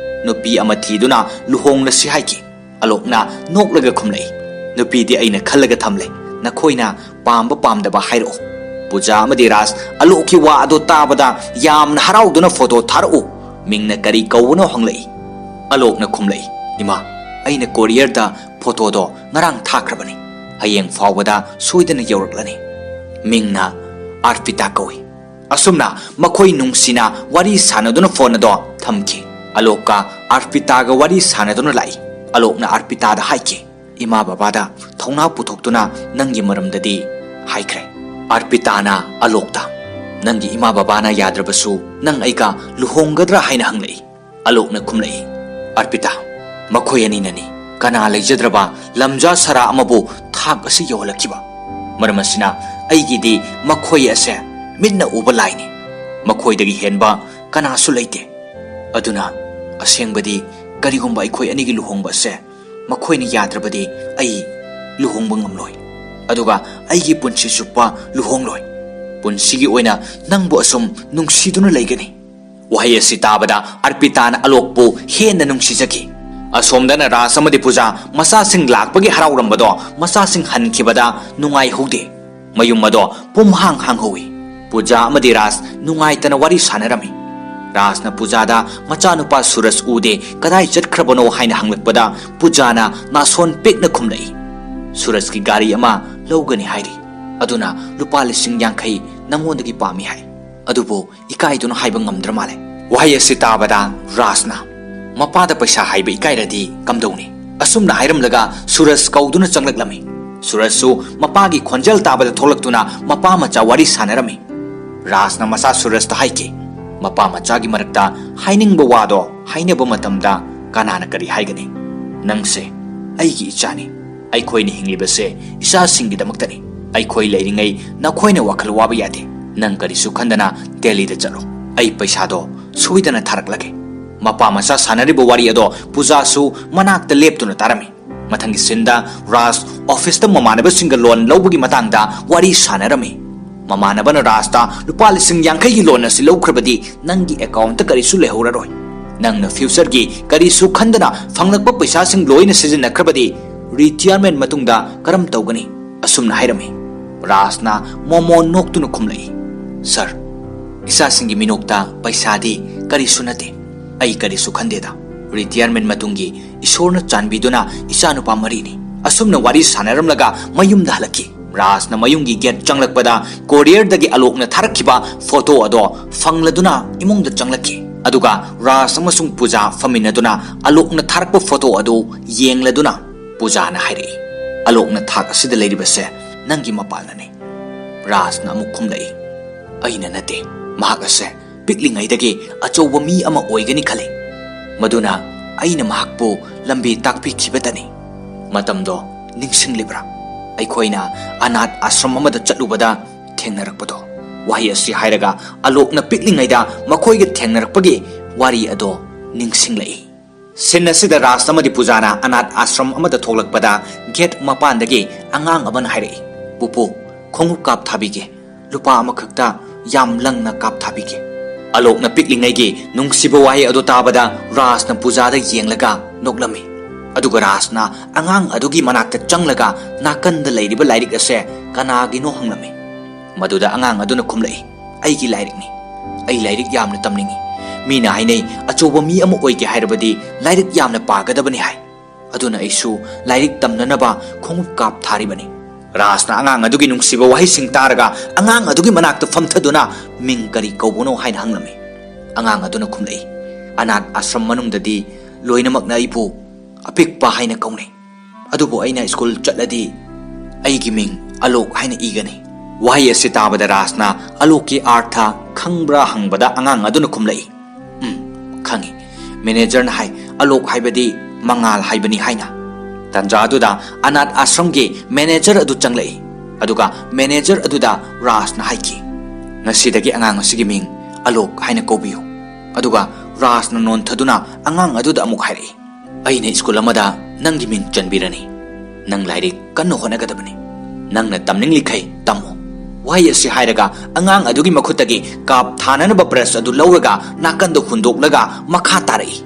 ꯅꯨꯄꯤ ꯑꯃ ꯊꯤꯗꯨꯅ ꯂꯨꯍꯣꯡꯂꯁꯤ" ꯍꯥꯏꯈꯤ꯫ ꯑꯂꯣꯛꯅ ꯅꯣꯛꯂꯒ ꯈꯨꯝꯂꯛꯏ, "ꯅꯨꯄꯤꯗꯤ ꯑꯩꯅ ꯈꯜꯂꯒ ꯊꯝꯂꯦ, ꯅꯈꯣꯏꯅ ꯄꯥꯝꯕ ꯄꯥꯝꯗꯕ ꯍꯥꯏꯔꯛꯑꯣ꯫" ꯄꯨꯖꯥ ꯑꯃꯗꯤ ꯔꯥꯖ ꯑꯂꯣꯛꯀꯤ ꯋꯥ ꯑꯗꯨ ꯇꯥꯕꯗ ꯌꯥꯝꯅ ꯍꯔꯥꯎꯗꯨꯅ "ꯐꯣꯇꯣ ꯊꯥꯔꯛꯎ, ꯃꯤꯡꯅ ꯀꯔꯤ ꯀꯧꯕꯅꯣ?" ꯍꯪꯂꯛꯏ꯫ ꯑꯂꯣꯛꯅ ꯈꯨꯝꯂꯛꯏ, "ꯏꯃꯥ, ꯑꯩꯅ ꯀꯣꯔꯤꯌꯔꯗ ꯐꯣꯇꯣꯗꯣ ꯉꯔꯥꯡ ꯊꯥꯈ꯭ꯔꯕꯅꯤ, ꯍꯌꯦꯡ ꯐꯥꯎꯕꯗ ꯁꯣꯏꯗꯅ ꯌꯧꯔꯛꯂꯅꯤ꯫ ꯃꯤꯡꯅ ꯑꯥꯔꯄꯤꯇꯥ ꯀꯧꯏ꯫" ꯑꯁꯨꯝꯅ ꯃꯈꯣꯏ ꯅꯨꯡꯁꯤꯅ ꯋꯥꯔꯤ ꯁꯥꯟꯅꯗꯨꯅ ꯐꯣꯟ ꯑꯗꯣ ꯊꯝꯈꯤ꯫ ꯑꯂꯣꯛꯀ ꯑꯥꯔꯄꯤꯇꯥꯒ ꯋꯥꯔꯤ ꯁꯥꯟꯅꯗꯨꯅ ꯂꯥꯛꯏ꯫ ꯑꯂꯣꯛꯅ ꯑꯥꯔꯄꯤꯇꯥꯗ ꯍꯥꯏꯈꯤ, "ꯏꯃꯥ ꯕꯕꯥꯗ ꯊꯧꯅꯥ ꯄꯨꯊꯣꯛꯇꯨꯅ ꯅꯪꯒꯤ ꯃꯔꯝꯗꯗꯤ ꯍꯥꯏꯈ꯭ꯔꯦ꯫" ꯑꯥꯔꯄꯤꯇꯥꯅ ꯑꯂꯣꯛꯇ, "ꯅꯪꯒꯤ ꯏꯃꯥ ꯕꯕꯥꯅ ꯌꯥꯗ꯭ꯔꯕꯁꯨ ꯅꯪ ꯑꯩꯒ ꯂꯨꯍꯣꯡꯒꯗ꯭ꯔꯥ?" ꯍꯥꯏꯅ ꯍꯪꯂꯛꯏ꯫ ꯑꯂꯣꯛꯅ ꯈꯨꯝꯂꯛꯏ, "ꯑꯥꯔꯄꯤꯇꯥ, ꯃꯈꯣꯏ ꯑꯅꯤꯅꯅꯤ ꯀꯅꯥ ꯂꯩꯖꯗ꯭ꯔꯕ ꯂꯝꯖꯥ ꯁꯔꯥ ꯑꯃꯕꯨ ꯊꯥꯛ ꯑꯁꯤ ꯌꯧꯍꯜꯂꯛꯈꯤꯕ꯫ ꯃꯔꯝ ꯑꯁꯤꯅ ꯑꯩꯒꯤꯗꯤ ꯃꯈꯣꯏ ꯑꯁꯦ ꯃꯤꯠꯅ ꯎꯕ ꯂꯥꯏꯅꯤ꯫ ꯃꯈꯣꯏꯗꯒꯤ ꯍꯦꯟꯕ ꯀꯅꯥꯁꯨ ꯂꯩꯇꯦ꯫ ꯑꯗꯨꯅ ꯑꯁꯦꯡꯕꯗꯤ ꯀꯔꯤꯒꯨꯝꯕ ꯑꯩꯈꯣꯏ ꯑꯅꯤꯒꯤ ꯂꯨꯍꯣꯡꯕ ꯑꯁꯦ ꯃꯈꯣꯏꯅ ꯌꯥꯗ꯭ꯔꯕꯗꯤ ꯑꯩ ꯂꯨꯍꯣꯡꯕ ꯉꯝꯂꯣꯏ꯫ ꯑꯗꯨꯒ ꯑꯩꯒꯤ ꯄꯨꯟꯁꯤ ꯆꯨꯞꯄ ꯂꯨꯍꯣꯡꯂꯣꯏ꯫ ꯄꯨꯟꯁꯤꯒꯤ ꯑꯣꯏꯅ ꯅꯪꯕꯨ ꯑꯁꯨꯝ ꯅꯨꯡꯁꯤꯗꯨꯅ ꯂꯩꯒꯅꯤ꯫" ꯋꯥꯍꯩ ꯑꯁꯤ ꯇꯥꯕꯗ ꯑꯔꯄꯤꯇꯥꯅ ꯑꯂꯣꯛꯄꯨ ꯍꯦꯟꯅ ꯅꯨꯡꯁꯤꯖꯈꯤ꯫ ꯑꯁꯣꯝꯗꯅ ꯔꯥꯖ ꯑꯃꯗꯤ ꯄꯨꯖꯥ ꯃꯆꯥꯁꯤꯡ ꯂꯥꯛꯄꯒꯤ ꯍꯔꯥꯎꯔꯝꯕꯗꯣ ꯃꯆꯥꯁꯤꯡ ꯍꯟꯈꯤꯕꯗ ꯅꯨꯡꯉꯥꯏꯍꯧꯗꯦ꯫ ꯃꯌꯨꯝ ꯑꯗꯣ ꯄꯨꯝꯍꯥꯡ ꯍꯥꯡꯍꯧꯏ꯫ ꯄꯨꯖꯥ ꯑꯃꯗꯤ ꯔꯥꯖ ꯅꯨꯡꯉꯥꯏꯇꯅ ꯋꯥꯔꯤ ꯁꯥꯟꯅꯔꯝꯃꯤ꯫ ꯔꯥꯖꯅ ꯄꯨꯖꯥꯗ ꯃꯆꯥꯅꯨꯄꯥ ꯁꯨꯔꯖ ꯎꯗꯦ, ꯀꯗꯥꯏ ꯆꯠꯈ꯭ꯔꯕꯅꯣ ꯍꯥꯏꯅ ꯍꯪꯂꯛꯄꯗ ꯄꯨꯖꯥꯅ ꯅꯥꯁꯣꯟ ꯄꯤꯛꯅ ꯈꯨꯝꯂꯛꯏ, "ꯁꯨꯔꯖꯀꯤ ꯒꯥꯔꯤ ꯑꯃ ꯂꯧꯒꯅꯤ ꯍꯥꯏꯔꯤ, ꯑꯗꯨꯅ ꯂꯨꯄꯥ ꯂꯤꯁꯤꯡ ꯌꯥꯡꯈꯩ ꯅꯪꯉꯣꯟꯗꯒꯤ ꯄꯥꯝꯃꯤ ꯍꯥꯏ꯫ ꯑꯗꯨꯕꯨ ꯏꯀꯥꯏꯗꯨꯅ ꯍꯥꯏꯕ ꯉꯝꯗ꯭ꯔ ꯃꯥꯜꯂꯦ꯫" ꯋꯥꯍꯩ ꯑꯁꯤ ꯇꯥꯕꯗ ꯔꯥꯖꯅ, "ꯃꯄꯥꯗ ꯄꯩꯁꯥ ꯍꯥꯏꯕ ꯏꯀꯥꯏꯔꯗꯤ ꯀꯝꯗꯧꯅꯤ?" ꯑꯁꯨꯝꯅ ꯍꯥꯏꯔꯝꯂꯒ ꯁꯨꯔꯖ ꯀꯧꯗꯨꯅ ꯆꯪꯂꯛꯂꯝꯃꯤ꯫ ꯁꯨꯔꯖꯁꯨ ꯃꯄꯥꯒꯤ ꯈꯣꯟꯖꯦꯜ ꯇꯥꯕꯗ ꯊꯣꯛꯂꯛꯇꯨꯅ ꯃꯄꯥ ꯃꯆꯥ ꯋꯥꯔꯤ ꯁꯥꯟꯅꯔꯝꯃꯤ꯫ ꯔꯥꯖꯅ ꯃꯆꯥ ꯁꯨꯔꯖꯇ ꯍꯥꯏꯈꯤ, "ꯃꯄꯥ ꯃꯆꯥꯒꯤ ꯃꯔꯛꯇ ꯍꯥꯏꯅꯤꯡꯕ ꯋꯥꯗꯣ ꯍꯥꯏꯅꯕ ꯃꯇꯝꯗ ꯀꯅꯥꯅ ꯀꯔꯤ ꯍꯥꯏꯒꯅꯤ? ꯅꯪꯁꯦ ꯑꯩꯒꯤ ꯏꯆꯥꯅꯤ꯫ ꯑꯩꯈꯣꯏꯅ ꯍꯤꯡꯂꯤꯕꯁꯦ ꯏꯆꯥꯁꯤꯡꯒꯤꯗꯃꯛꯇꯅꯤ꯫ ꯑꯩꯈꯣꯏ ꯂꯩꯔꯤꯉꯩ ꯅꯈꯣꯏꯅ ꯋꯥꯈꯜ ꯋꯥꯕ ꯌꯥꯗꯦ꯫ ꯅꯪ ꯀꯔꯤꯁꯨ ꯈꯟꯗꯅ ꯗꯦꯜꯂꯤꯗ ꯆꯠꯂꯣ꯫ ꯑꯩ ꯄꯩꯁꯥꯗꯣ ꯁꯣꯏꯗꯅ ꯊꯥꯔꯛꯂꯒꯦ꯫" ꯃꯄꯥ ꯃꯆꯥ ꯁꯥꯟꯅꯔꯤꯕ ꯋꯥꯔꯤ ꯑꯗꯣ ꯄꯨꯖꯥꯁꯨ ꯃꯅꯥꯛꯇ ꯂꯦꯞꯇꯨꯅ ꯇꯥꯔꯝꯃꯤ꯫ ꯃꯊꯪꯒꯤ ꯁꯤꯟꯗ ꯔꯥꯖ ꯑꯣꯐꯤꯁꯇ ꯃꯃꯥꯟꯅꯕꯁꯤꯡꯒ ꯂꯣꯟ ꯂꯧꯕꯒꯤ ꯃꯇꯥꯡꯗ ꯋꯥꯔꯤ ꯁꯥꯟꯅꯔꯝꯃꯤ꯫ ꯃꯃꯥꯟꯅꯕꯅ ꯔꯥꯖꯇ, "ꯂꯨꯄꯥ ꯂꯤꯁꯤꯡ ꯌꯥꯡꯈꯩꯒꯤ ꯂꯣꯟ ꯑꯁꯤ ꯂꯧꯈ꯭ꯔꯕꯗꯤ ꯅꯪꯒꯤ ꯑꯦꯀꯥꯎꯟꯇ ꯀꯔꯤꯁꯨ ꯂꯩꯍꯧꯔꯔꯣꯏ꯫ "ꯅꯪꯅ future ꯒꯤ ꯀꯔꯤꯁꯨ ꯈꯟꯗꯅ ꯐꯪꯂꯛꯄ ꯄꯩꯁꯥꯁꯤꯡ ꯂꯣꯏꯅ ꯁꯤꯖꯤꯟꯅꯈ꯭ꯔꯕꯗꯤ retirement ꯃꯇꯨꯡꯗ ꯀꯔꯝ ꯇꯧꯒꯅꯤ?" ꯑꯁꯨꯝꯅ ꯍꯥꯏꯔꯝꯃꯤ꯫ ꯔꯥꯖꯅ ꯃꯣꯃꯣꯟ ꯅꯣꯛꯇꯨꯅ ꯈꯨꯝꯂꯛꯏ, "Sir, ꯏꯆꯥꯁꯤꯡꯒꯤ ꯃꯤꯅꯣꯛꯇ ꯄꯩꯁꯥꯗꯤ ꯀꯔꯤꯁꯨ ꯅꯠꯇꯦ꯫ ꯑꯩ ꯀꯔꯤꯁꯨ ꯈꯟꯗꯦꯗ꯫ Retirement ꯃꯇꯨꯡꯒꯤ ꯏꯁꯣꯔꯅ ꯆꯥꯟꯕꯤꯗꯨꯅ ꯏꯆꯥꯅꯨꯄꯥ ꯃꯔꯤꯅꯤ꯫" ꯑꯁꯨꯝꯅ ꯋꯥꯔꯤ ꯁꯥꯟꯅꯔꯝꯂꯒ ꯃꯌꯨꯝꯗ ꯍꯜꯂꯛꯈꯤ꯫ ꯔꯥꯖꯅ ꯃꯌꯨꯝꯒꯤ gate ꯆꯪꯂꯛꯄꯗ courier ꯗꯒꯤ ꯑꯂꯣꯛꯅ ꯊꯥꯔꯛꯈꯤꯕ photo ꯑꯗꯣ ꯐꯪꯂꯗꯨꯅ ꯏꯃꯨꯡꯗ ꯆꯪꯂꯛꯈꯤ꯫ ꯑꯗꯨꯒ ꯔꯥꯖ ꯑꯃꯁꯨꯡ ꯄꯨꯖꯥ ꯐꯝꯃꯤꯟꯅꯗꯨꯅ ꯑꯂꯣꯛꯅ ꯊꯥꯔꯛꯄ photo ꯑꯗꯨ ꯌꯦꯡꯂꯗꯨꯅ ꯄꯨꯖꯥꯅ ꯍꯥꯏꯔꯛꯏ, "ꯑꯂꯣꯛꯅ ꯊꯥꯛ ꯑꯁꯤꯗ ꯂꯩꯔꯤꯕꯁꯦ ꯅꯪꯒꯤ ꯃꯄꯥꯟꯅꯅꯤ꯫" ꯔꯥꯖꯅ ꯑꯃꯨꯛ ꯈꯨꯝꯂꯛꯏ, "ꯑꯩꯅ ꯅꯠꯇꯦ, ꯃꯍꯥꯛ ꯑꯁꯦ ꯄꯤꯛꯂꯤꯉꯩꯗꯒꯤ ꯑꯆꯧꯕ ꯃꯤ ꯑꯃ ꯑꯣꯏꯒꯅꯤ ꯈꯜꯂꯤ꯫ ꯃꯗꯨꯅ ꯑꯩꯅ ꯃꯍꯥꯛꯄꯨ ꯂꯝꯕꯤ ꯇꯥꯛꯄꯤꯈꯤꯕꯇꯅꯤ꯫ ꯃꯇꯝꯗꯣ ꯅꯤꯡꯁꯤꯡꯂꯤꯕ꯭ꯔꯥ? ꯑꯩꯈꯣꯏꯅ ꯑꯅꯥꯊ ꯑꯥꯁ꯭ꯔꯝ ꯑꯃꯗ ꯆꯠꯂꯨꯕꯗ ꯊꯦꯡꯅꯔꯛꯄꯗꯣ꯫" ꯋꯥꯍꯩ ꯑꯁꯤ ꯍꯥꯏꯔꯒ ꯑꯂꯣꯛꯅ ꯄꯤꯛꯂꯤꯉꯩꯗ ꯃꯈꯣꯏꯒ ꯊꯦꯡꯅꯔꯛꯄꯒꯤ ꯋꯥꯔꯤ ꯑꯗꯣ ꯅꯤꯡꯁꯤꯡꯂꯛꯏ꯫ Scene ꯑꯁꯤꯗ ꯔꯥꯖ ꯑꯃꯗꯤ ꯄꯨꯖꯥꯅ ꯑꯅꯥꯊ ꯑꯥꯁ꯭ꯔꯝ ꯑꯃꯗ ꯊꯣꯛꯂꯛꯄꯗ gate ꯃꯄꯥꯟꯗꯒꯤ ꯑꯉꯥꯡ ꯑꯃꯅ ꯍꯥꯏꯔꯛꯏ, "ꯄꯨꯄꯨ, ꯈꯣꯡꯎꯞ ꯀꯥꯞ ꯊꯥꯕꯤꯒꯦ, ꯂꯨꯄꯥ ꯑꯃꯈꯛꯇ ꯌꯥꯝ ꯂꯪꯅ ꯀꯥꯞ ꯊꯥꯕꯤꯒꯦ꯫" ꯑꯂꯣꯛꯅ ꯄꯤꯛꯂꯤꯉꯩꯒꯤ ꯅꯨꯡꯁꯤꯕ ꯋꯥꯍꯩ ꯑꯗꯨ ꯇꯥꯕꯗ ꯔꯥꯖꯅ ꯄꯨꯖꯥꯗ ꯌꯦꯡꯂꯒ ꯅꯣꯛꯂꯝꯃꯤ꯫ ꯑꯗꯨꯒ ꯔꯥꯖꯅ ꯑꯉꯥꯡ ꯑꯗꯨꯒꯤ ꯃꯅꯥꯛꯇ ꯆꯪꯂꯒ ꯅꯥꯀꯟꯗ ꯂꯩꯔꯤꯕ ꯂꯥꯏꯔꯤꯛ ꯑꯁꯦ ꯀꯅꯥꯒꯤꯅꯣ ꯍꯪꯂꯝꯃꯤ꯫ ꯃꯗꯨꯗ ꯑꯉꯥꯡ ꯑꯗꯨꯅ ꯈꯨꯝꯂꯛꯏ, "ꯑꯩꯒꯤ ꯂꯥꯏꯔꯤꯛꯅꯤ꯫ ꯑꯩ ꯂꯥꯏꯔꯤꯛ ꯌꯥꯝꯅ ꯇꯝꯅꯤꯡꯏ꯫ ꯃꯤꯅ ꯍꯥꯏꯅꯩ ꯑꯆꯧꯕ ꯃꯤ ꯑꯃ ꯑꯣꯏꯒꯦ ꯍꯥꯏꯔꯕꯗꯤ ꯂꯥꯏꯔꯤꯛ ꯌꯥꯝꯅ ꯄꯥꯒꯗꯕꯅꯤ ꯍꯥꯏ꯫ ꯑꯗꯨꯅ ꯑꯩꯁꯨ ꯂꯥꯏꯔꯤꯛ ꯇꯝꯅꯅꯕ ꯈꯣꯡꯎꯞ ꯀꯥꯞ ꯊꯥꯔꯤꯕꯅꯤ꯫" ꯔꯥꯖꯅ ꯑꯉꯥꯡ ꯑꯗꯨꯒꯤ ꯅꯨꯡꯁꯤꯕ ꯋꯥꯍꯩꯁꯤꯡ ꯇꯥꯔꯒ ꯑꯉꯥꯡ ꯑꯗꯨꯒꯤ ꯃꯅꯥꯛꯇ ꯐꯝꯊꯗꯨꯅ, "ꯃꯤꯡ ꯀꯔꯤ ꯀꯧꯕꯅꯣ?" ꯍꯥꯏꯅ ꯍꯪꯂꯝꯃꯤ꯫ ꯑꯉꯥꯡ ꯑꯗꯨꯅ ꯈꯨꯝꯂꯛꯏ, "ꯑꯅꯥꯊ ꯑꯥꯁ꯭ꯔꯝ ꯃꯅꯨꯡꯗꯗꯤ ꯂꯣꯏꯅꯃꯛꯅ ꯑꯩꯕꯨ ꯑꯄꯤꯛꯄ ꯍꯥꯏꯅ ꯀꯧꯅꯩ꯫ ꯑꯗꯨꯕꯨ ꯑꯩꯅ ꯁ꯭ꯀꯨꯜ ꯆꯠꯂꯗꯤ ꯑꯩꯒꯤ ꯃꯤꯡ ꯑꯂꯣꯛ ꯍꯥꯏꯅ ꯏꯒꯅꯤ꯫" ꯋꯥꯍꯩ ꯑꯁꯤ ꯇꯥꯕꯗ ꯔꯥꯖꯅ ꯑꯂꯣꯛꯀꯤ ꯑꯥꯔꯊ ꯈꯪꯕ꯭ꯔꯥ ꯍꯪꯕꯗ ꯑꯉꯥꯡ ꯑꯗꯨꯅ ꯈꯨꯝꯂꯛꯏ, "ꯎꯝ, ꯈꯪꯏ꯫ ꯃꯦꯅꯦꯖꯔꯅ ꯍꯥꯏ, ꯑꯂꯣꯛ ꯍꯥꯏꯕꯗꯤ ꯃꯉꯥꯜ ꯍꯥꯏꯕꯅꯤ ꯍꯥꯏꯅ꯫" ꯇꯥꯟꯖꯥ ꯑꯗꯨꯗ ꯑꯅꯥꯊ ꯑꯥꯁ꯭ꯔꯝꯒꯤ ꯃꯦꯅꯦꯖꯔ ꯑꯗꯨ ꯆꯪꯂꯛꯏ꯫ ꯑꯗꯨꯒ ꯃꯦꯅꯦꯖꯔ ꯑꯗꯨꯗ ꯔꯥꯖꯅ ꯍꯥꯏꯈꯤ, "ꯉꯁꯤꯗꯒꯤ ꯑꯉꯥꯡ ꯑꯁꯤꯒꯤ ꯃꯤꯡ ꯑꯂꯣꯛ ꯍꯥꯏꯅ ꯀꯧꯕꯤꯌꯨ꯫" ꯑꯗꯨꯒ ꯔꯥꯖꯅ ꯅꯣꯟꯊꯗꯨꯅ ꯑꯉꯥꯡ ꯑꯗꯨꯗ ꯑꯃꯨꯛ ꯍꯥꯏꯔꯛꯏ, "ꯑꯩꯅ ꯁ꯭ꯀꯨꯜ ꯑꯃꯗ ꯅꯪꯒꯤ ꯃꯤꯡ ꯆꯟꯕꯤꯔꯅꯤ꯫ ꯅꯪ ꯂꯥꯏꯔꯤꯛ ꯀꯟꯅ ꯍꯣꯠꯅꯒꯗꯕꯅꯤ꯫ ꯅꯪꯅ ꯇꯝꯅꯤꯡꯂꯤꯈꯩ ꯇꯝꯃꯨ꯫ ꯋꯥꯍꯩ ꯑꯁꯤ ꯍꯥꯏꯔꯒ ꯑꯉꯥꯡ ꯑꯗꯨꯒꯤ ꯃꯈꯨꯠꯇꯒꯤ ꯀꯥꯞ ꯊꯥꯅꯅꯕ ꯕ꯭ꯔꯁ ꯑꯗꯨ ꯂꯧꯔꯒ ꯅꯥꯀꯟꯗ ꯍꯨꯟꯗꯣꯛꯂꯒ ꯃꯈꯥ ꯇꯥꯔꯛꯏ,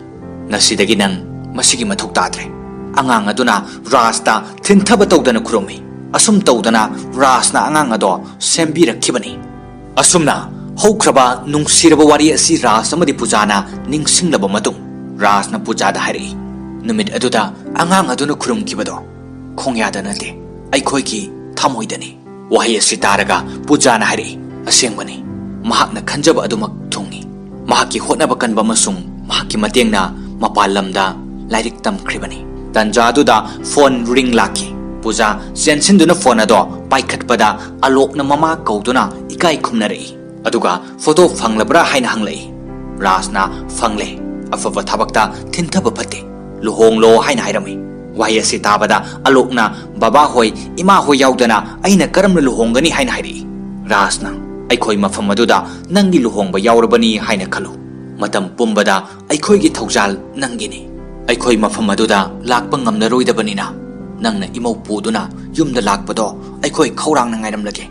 "ꯉꯁꯤꯗꯒꯤ ꯅꯪ ꯃꯁꯤꯒꯤ ꯃꯊꯧ ꯇꯥꯗ꯭ꯔꯦ"꯫ ꯑꯉꯥꯡ ꯑꯗꯨꯅ ꯔꯥꯖꯇ ꯊꯤꯟꯊꯕ ꯇꯧꯗꯅ ꯈꯨꯔꯨꯝꯃꯤ꯫ ꯑꯁꯨꯝ ꯇꯧꯗꯅ ꯔꯥꯖꯅ ꯑꯉꯥꯡ ꯑꯗꯣ ꯁꯦꯝꯕꯤꯔꯛꯈꯤꯕꯅꯤ꯫ ꯑꯁꯨꯝꯅ ꯍꯧꯈ꯭ꯔꯕ ꯅꯨꯡꯁꯤꯔꯕ ꯋꯥꯔꯤ ꯑꯁꯤ ꯔꯥꯖ ꯑꯃꯗꯤ ꯄꯨꯖꯥꯅ ꯅꯤꯡꯁꯤꯡꯂꯕ ꯃꯇꯨꯡ, ꯔꯥꯖꯅ ꯄꯨꯖꯥꯗ ꯍꯥꯏꯔꯛꯏ, "ꯅꯨꯃꯤꯠ ꯑꯗꯨꯗ ꯑꯉꯥꯡ ꯑꯗꯨꯅ ꯈꯨꯔꯨꯝꯈꯤꯕꯗꯣ ꯈꯣꯡꯌꯥꯗ ꯅꯠꯇꯦ, ꯑꯩꯈꯣꯏꯒꯤ ꯊꯃꯣꯏꯗꯅꯤ"꯫ ꯋꯥꯍꯩ ꯑꯁꯤ ꯇꯥꯔꯒ ꯄꯨꯖꯥꯅ ꯍꯥꯏꯔꯛꯏ, "ꯑꯁꯦꯡꯕꯅꯤ, ꯃꯍꯥꯛꯅ ꯈꯟꯖꯕ ꯑꯗꯨꯃꯛ ꯊꯨꯡꯏ꯫ ꯃꯍꯥꯛꯀꯤ ꯍꯣꯠꯅꯕ ꯀꯟꯕ ꯑꯃꯁꯨꯡ ꯃꯍꯥꯛꯀꯤ ꯃꯇꯦꯡꯅ ꯃꯄꯥꯟ ꯂꯝꯗ ꯂꯥꯏꯔꯤꯛ ꯇꯝꯈ꯭ꯔꯤꯕꯅꯤ"꯫ ꯇꯟꯖꯥ ꯑꯗꯨꯗ ꯐꯣꯟ ꯔꯤꯡ ꯂꯥꯛꯈꯤ꯫ ꯄꯨꯖꯥ ꯆꯦꯟꯁꯤꯟꯗꯨꯅ ꯐꯣꯟ ꯑꯗꯣ ꯄꯥꯏꯈꯠꯄꯗ ꯑꯂꯣꯛꯅ ꯃꯃꯥ ꯀꯧꯗꯨꯅ ꯏꯀꯥꯏ ꯈꯨꯝꯅꯔꯛꯏ꯫ ꯑꯗꯨꯒ "ꯐꯣꯇꯣ ꯐꯪꯂꯕ꯭ꯔꯥ?" ꯍꯥꯏꯅ ꯍꯪꯂꯛꯏ꯫ ꯔꯥꯖꯅ "ꯐꯪꯂꯦ꯫ ꯑꯐꯕ ꯊꯕꯛꯇ ꯊꯤꯟꯊꯕ ꯐꯠꯇꯦ꯫ ꯂꯨꯍꯣꯡꯂꯣ" ꯍꯥꯏꯅ ꯍꯥꯏꯔꯝꯃꯤ꯫ ꯋꯥꯍꯩ ꯑꯁꯤ ꯇꯥꯕꯗ ꯑꯂꯣꯛꯅ "ꯕꯕꯥ ꯍꯣꯏ, ꯏꯃꯥ ꯍꯣꯏ ꯌꯥꯎꯗꯅ ꯑꯩꯅ ꯀꯔꯝꯅ ꯂꯨꯍꯣꯡꯒꯅꯤ?" ꯍꯥꯏꯅ ꯍꯥꯏꯔꯛꯏ꯫ ꯔꯥꯖꯅ "ꯑꯩꯈꯣꯏ ꯃꯐꯝ ꯑꯗꯨꯗ ꯅꯪꯒꯤ ꯂꯨꯍꯣꯡꯕ ꯌꯥꯎꯔꯕꯅꯤ ꯍꯥꯏꯅ ꯈꯜꯂꯨ꯫ ꯃꯇꯝ ꯄꯨꯝꯕꯗ ꯑꯩꯈꯣꯏꯒꯤ ꯊꯧꯖꯥꯜ ꯅꯪꯒꯤꯅꯤ꯫ ꯑꯩꯈꯣꯏ ꯃꯐꯝ ꯑꯗꯨꯗ ꯂꯥꯛꯄ ꯉꯝꯂꯔꯣꯏꯗꯕꯅꯤꯅ ꯅꯪꯅ ꯏꯃꯧ ꯄꯨꯗꯨꯅ ꯌꯨꯝꯗ ꯂꯥꯛꯄꯗꯣ ꯑꯩꯈꯣꯏ ꯈꯧꯔꯥꯡꯅ ꯉꯥꯏꯔꯝꯂꯒꯦ"꯫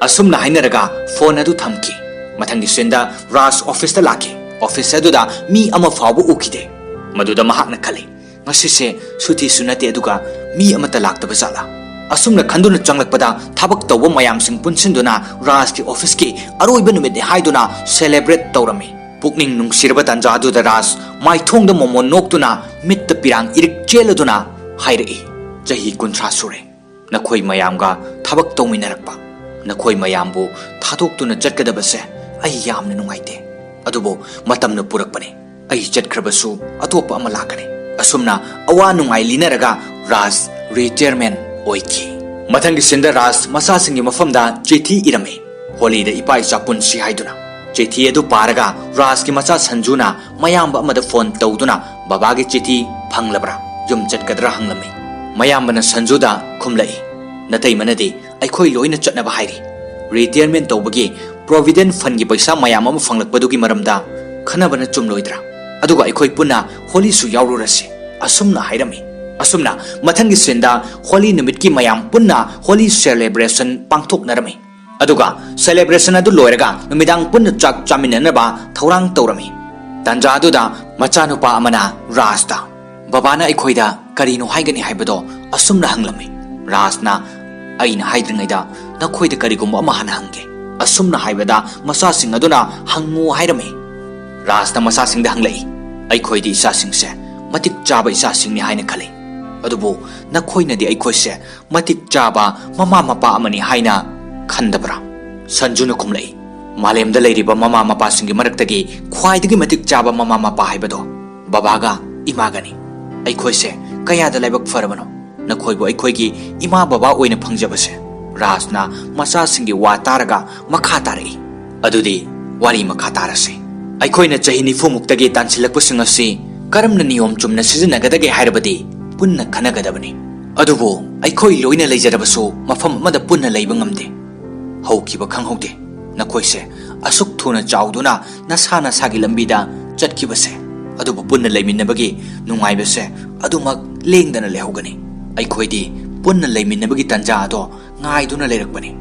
ꯑꯁꯨꯝꯅ ꯍꯥꯏꯅꯔꯒ ꯐꯣꯟ ꯑꯗꯨ ꯊꯝꯈꯤ꯫ ꯃꯊꯪꯒꯤ ꯁꯤꯟꯗ ꯔꯥꯖ ꯑꯣꯐꯤꯁꯇ ꯂꯥꯛꯈꯤ꯫ ꯑꯣꯐꯤꯁ ꯑꯗꯨꯗ ꯃꯤ ꯑꯃ ꯐꯥꯎꯕ ꯎꯈꯤꯗꯦ꯫ ꯃꯗꯨꯗ ꯃꯍꯥꯛꯅ ꯈꯜꯂꯤ, "ꯉꯁꯤꯁꯦ ꯁꯨꯇꯤꯁꯨ ꯅꯠꯇꯦ, ꯑꯗꯨꯒ ꯃꯤ ꯑꯃꯠꯇ ꯂꯥꯛꯇꯕ ꯖꯥꯠꯂꯥ?" ꯑꯁꯨꯝꯅ ꯈꯟꯗꯨꯅ ꯆꯪꯂꯛꯄꯗ ꯊꯕꯛ ꯇꯧꯕ ꯃꯌꯥꯝꯁꯤꯡ ꯄꯨꯟꯁꯤꯟꯗꯨꯅ ꯔꯥꯖꯀꯤ ꯑꯣꯐꯤꯁꯀꯤ ꯑꯔꯣꯏꯕ ꯅꯨꯃꯤꯠꯅꯤ ꯍꯥꯏꯗꯨꯅ ꯁꯦꯂꯦꯕ꯭ꯔꯦꯠ ꯇꯧꯔꯝꯃꯤ꯫ ꯄꯨꯛꯅꯤꯡ ꯅꯨꯡꯁꯤꯔꯕ ꯇꯥꯟꯖꯥ ꯑꯗꯨꯗ ꯔꯥꯖ ꯃꯥꯏꯊꯣꯡꯗ ꯃꯣꯃꯣꯟ ꯅꯣꯛꯇꯨꯅ ꯃꯤꯠꯇ ꯄꯤꯔꯥꯡ ꯏꯔꯤꯛ ꯆꯦꯜꯂꯗꯨꯅ ꯍꯥꯏꯔꯛꯏ, "ꯆꯍꯤ ꯀꯨꯟꯊ꯭ꯔꯥ ꯁꯨꯔꯦ ꯅꯈꯣꯏ ꯃꯌꯥꯝꯒ ꯊꯕꯛ ꯇꯧꯃꯤꯟꯅꯔꯛꯄ꯫ ꯅꯈꯣꯏ ꯃꯌꯥꯝꯕꯨ ꯊꯥꯗꯣꯛꯇꯨꯅ ꯆꯠꯀꯗꯕꯁꯦ ꯑꯩ ꯌꯥꯝꯅ ꯅꯨꯡꯉꯥꯏꯇꯦ꯫ ꯑꯗꯨꯕꯨ ꯃꯇꯝꯅ ꯄꯨꯔꯛꯄꯅꯤ꯫ ꯑꯩ ꯆꯠꯈ꯭ꯔꯕꯁꯨ ꯑꯇꯣꯞꯄ ꯑꯃ ꯂꯥꯛꯀꯅꯤ"꯫ ꯑꯁꯨꯝꯅ ꯑꯋꯥ ꯅꯨꯡꯉꯥꯏ ꯂꯤꯅꯔꯒ ꯔꯥꯖ ꯔꯤꯇꯥꯌꯔꯃꯦꯟ ꯑꯣꯏꯈꯤ꯫ ꯃꯊꯪꯒꯤ ꯁꯤꯟꯗ ꯔꯥꯖ ꯃꯆꯥꯁꯤꯡꯒꯤ ꯃꯐꯝꯗ ꯆꯤꯊꯤ ꯏꯔꯝꯃꯤ꯫ ꯍꯣꯂꯤꯗ ꯏꯄꯥ ꯏꯆꯥ ꯄꯨꯟꯁꯤ ꯍꯥꯏꯗꯨꯅ꯫ ꯆꯤꯊꯤ ꯑꯗꯨ ꯄꯥꯔꯒ ꯔꯥꯖꯀꯤ ꯃꯆꯥ ꯁꯟꯖꯨꯅ ꯃꯌꯥꯝꯕ ꯑꯃꯗ ꯐꯣꯟ ꯇꯧꯗꯨꯅ, "ꯕꯕꯥꯒꯤ ꯆꯤꯊꯤ ꯐꯪꯂꯕ꯭ꯔꯥ? ꯌꯨꯝ ꯆꯠꯀꯗ꯭ꯔꯥ?" ꯍꯪꯂꯝꯃꯤ꯫ ꯃꯌꯥꯝꯕꯅ ꯁꯟꯖꯨꯗ ꯈꯨꯝꯂꯛꯏ, "ꯅꯇꯩꯃꯅꯗꯤ ꯑꯩꯈꯣꯏ ꯂꯣꯏꯅ ꯆꯠꯅꯕ ꯍꯥꯏꯔꯤ꯫ ꯔꯤꯇꯥꯌꯔꯃꯦꯟ ꯇꯧꯕꯒꯤ ꯄ꯭ꯔꯣꯚꯤꯗꯦꯟ ꯐꯟꯒꯤ ꯄꯩꯁꯥ ꯃꯌꯥꯝ ꯑꯃ ꯐꯪꯂꯛꯄꯗꯨꯒꯤ ꯃꯔꯝꯗ ꯈꯟꯅꯕꯅ ꯆꯨꯝꯂꯣꯏꯗ꯭ꯔꯥ? ꯑꯗꯨꯒ ꯑꯩꯈꯣꯏ ꯄꯨꯟꯅ ꯍꯣꯂꯤꯁꯨ ꯌꯥꯎꯔꯨꯔꯁꯤ"꯫ ꯑꯁꯨꯝꯅ ꯍꯥꯏꯔꯝꯃꯤ꯫ ꯑꯁꯨꯝꯅ ꯃꯊꯪꯒꯤ ꯁꯤꯟꯗ ꯍꯣꯂꯤ ꯅꯨꯃꯤꯠꯀꯤ ꯃꯌꯥꯝ ꯄꯨꯟꯅ ꯍꯣꯂꯤ ꯁꯦꯂꯦꯕ꯭ꯔꯦꯁꯟ ꯄꯥꯡꯊꯣꯛꯅꯔꯝꯃꯤ꯫ ꯑꯗꯨꯒ celebration ꯑꯗꯨ ꯂꯣꯏꯔꯒ ꯅꯨꯃꯤꯗꯥꯡ ꯄꯨꯟꯅ ꯆꯥꯛ ꯆꯥꯃꯤꯟꯅꯅꯕ ꯊꯧꯔꯥꯡ ꯇꯧꯔꯝꯃꯤ꯫ ꯇꯥꯟꯖꯥ ꯑꯗꯨꯗ ꯃꯆꯥꯅꯨꯄꯥ ꯑꯃꯅ ꯔꯥꯖꯇ, "ꯕꯕꯥꯅ ꯑꯩꯈꯣꯏꯗ ꯀꯔꯤꯅꯣ ꯍꯥꯏꯒꯅꯤ ꯍꯥꯏꯕꯗꯣ ꯑꯁꯨꯝꯅ ꯍꯪꯂꯝꯃꯤ꯫" ꯔꯥꯖꯅ, "ꯑꯩꯅ ꯍꯥꯏꯗ꯭ꯔꯤꯉꯩꯗ ꯅꯈꯣꯏꯗ ꯀꯔꯤꯒꯨꯝꯕ ꯑꯃ ꯍꯥꯟꯅ ꯍꯪꯒꯦ꯫" ꯑꯁꯨꯝꯅ ꯍꯥꯏꯕꯗ ꯃꯆꯥꯁꯤꯡ ꯑꯗꯨꯅ, "ꯍꯪꯉꯨ" ꯍꯥꯏꯔꯝꯃꯤ꯫ ꯔꯥꯖꯅ ꯃꯆꯥꯁꯤꯡꯗ ꯍꯪꯂꯛꯏ, "ꯑꯩꯈꯣꯏꯗꯤ ꯏꯆꯥꯁꯤꯡꯁꯦ ꯃꯇꯤꯛ ꯆꯥꯕ ꯏꯆꯥꯁꯤꯡꯅꯤ ꯍꯥꯏꯅ ꯈꯜꯂꯤ, ꯑꯗꯨꯕꯨ ꯅꯈꯣꯏꯅꯗꯤ ꯑꯩꯈꯣꯏꯁꯦ ꯃꯇꯤꯛ ꯆꯥꯕ ꯃꯃꯥ ꯃꯄꯥ ꯑꯃꯅꯤ ꯍꯥꯏꯅ ꯈꯟꯗꯕ꯭ꯔꯥ?" ꯁꯟꯖꯨꯅ ꯈꯨꯝꯂꯛꯏ, "ꯃꯥꯂꯦꯝꯗ ꯂꯩꯔꯤꯕ ꯃꯃꯥ ꯃꯄꯥꯁꯤꯡꯒꯤ ꯃꯔꯛꯇꯒꯤ ꯈ꯭ꯋꯥꯏꯗꯒꯤ ꯃꯇꯤꯛ ꯆꯥꯕ ꯃꯃꯥ ꯃꯄꯥ ꯍꯥꯏꯕꯗꯣ ꯕꯕꯥꯒ ꯏꯃꯥꯒꯅꯤ꯫ ꯑꯩꯈꯣꯏꯁꯦ ꯀꯌꯥꯗ ꯂꯥꯏꯕꯛ ꯐꯔꯕꯅꯣ, ꯅꯈꯣꯏꯕꯨ ꯑꯩꯈꯣꯏꯒꯤ ꯏꯃꯥ ꯕꯕꯥ ꯑꯣꯏꯅ ꯐꯪꯖꯕꯁꯦ꯫" ꯔꯥꯖꯅ ꯃꯆꯥꯁꯤꯡꯒꯤ ꯋꯥ ꯇꯥꯔꯒ ꯃꯈꯥ ꯇꯥꯔꯛꯏ, "ꯑꯗꯨꯗꯤ ꯋꯥꯔꯤ ꯃꯈꯥ ꯇꯥꯔꯁꯤ꯫ ꯑꯩꯈꯣꯏꯅ ꯆꯍꯤ ꯅꯤꯐꯨꯃꯨꯛꯇꯒꯤ ꯇꯥꯟꯁꯤꯜꯂꯛꯄꯁꯤꯡ ꯑꯁꯤ ꯀꯔꯝꯅ ꯅꯤꯌꯣꯝ ꯆꯨꯝꯅ ꯁꯤꯖꯤꯟꯅꯒꯗꯒꯦ ꯍꯥꯏꯔꯕꯗꯤ ꯄꯨꯟꯅ ꯈꯟꯅꯒꯗꯕꯅꯤ꯫ ꯑꯗꯨꯕꯨ ꯑꯩꯈꯣꯏ ꯂꯣꯏꯅ ꯂꯩꯖꯔꯕꯁꯨ ꯃꯐꯝ ꯑꯃꯗ ꯄꯨꯟꯅ ꯂꯩꯕ ꯉꯝꯗꯦ꯫ ꯍꯧꯈꯤꯕ ꯈꯪꯍꯧꯗꯦ꯫ ꯅꯈꯣꯏꯁꯦ ꯑꯁꯨꯛ ꯊꯨꯅ ꯆꯥꯎꯗꯨꯅ ꯅꯁꯥ ꯅꯁꯥꯒꯤ ꯂꯝꯕꯤꯗ ꯆꯠꯈꯤꯕꯁꯦ, ꯑꯗꯨꯕꯨ ꯄꯨꯟꯅ ꯂꯩꯃꯤꯟꯅꯕꯒꯤ ꯅꯨꯡꯉꯥꯏꯕꯁꯦ ꯑꯗꯨꯃꯛ ꯂꯦꯡꯗꯅ ꯂꯩꯍꯧꯒꯅꯤ꯫ ꯑꯩꯈꯣꯏꯗꯤ ꯄꯨꯟꯅ ꯂꯩꯃꯤꯟꯅꯕꯒꯤ ꯇꯥꯟꯖꯥ ꯑꯗꯣ ꯉꯥꯏꯗꯨꯅ ꯂꯩꯔꯛꯄꯅꯤ꯫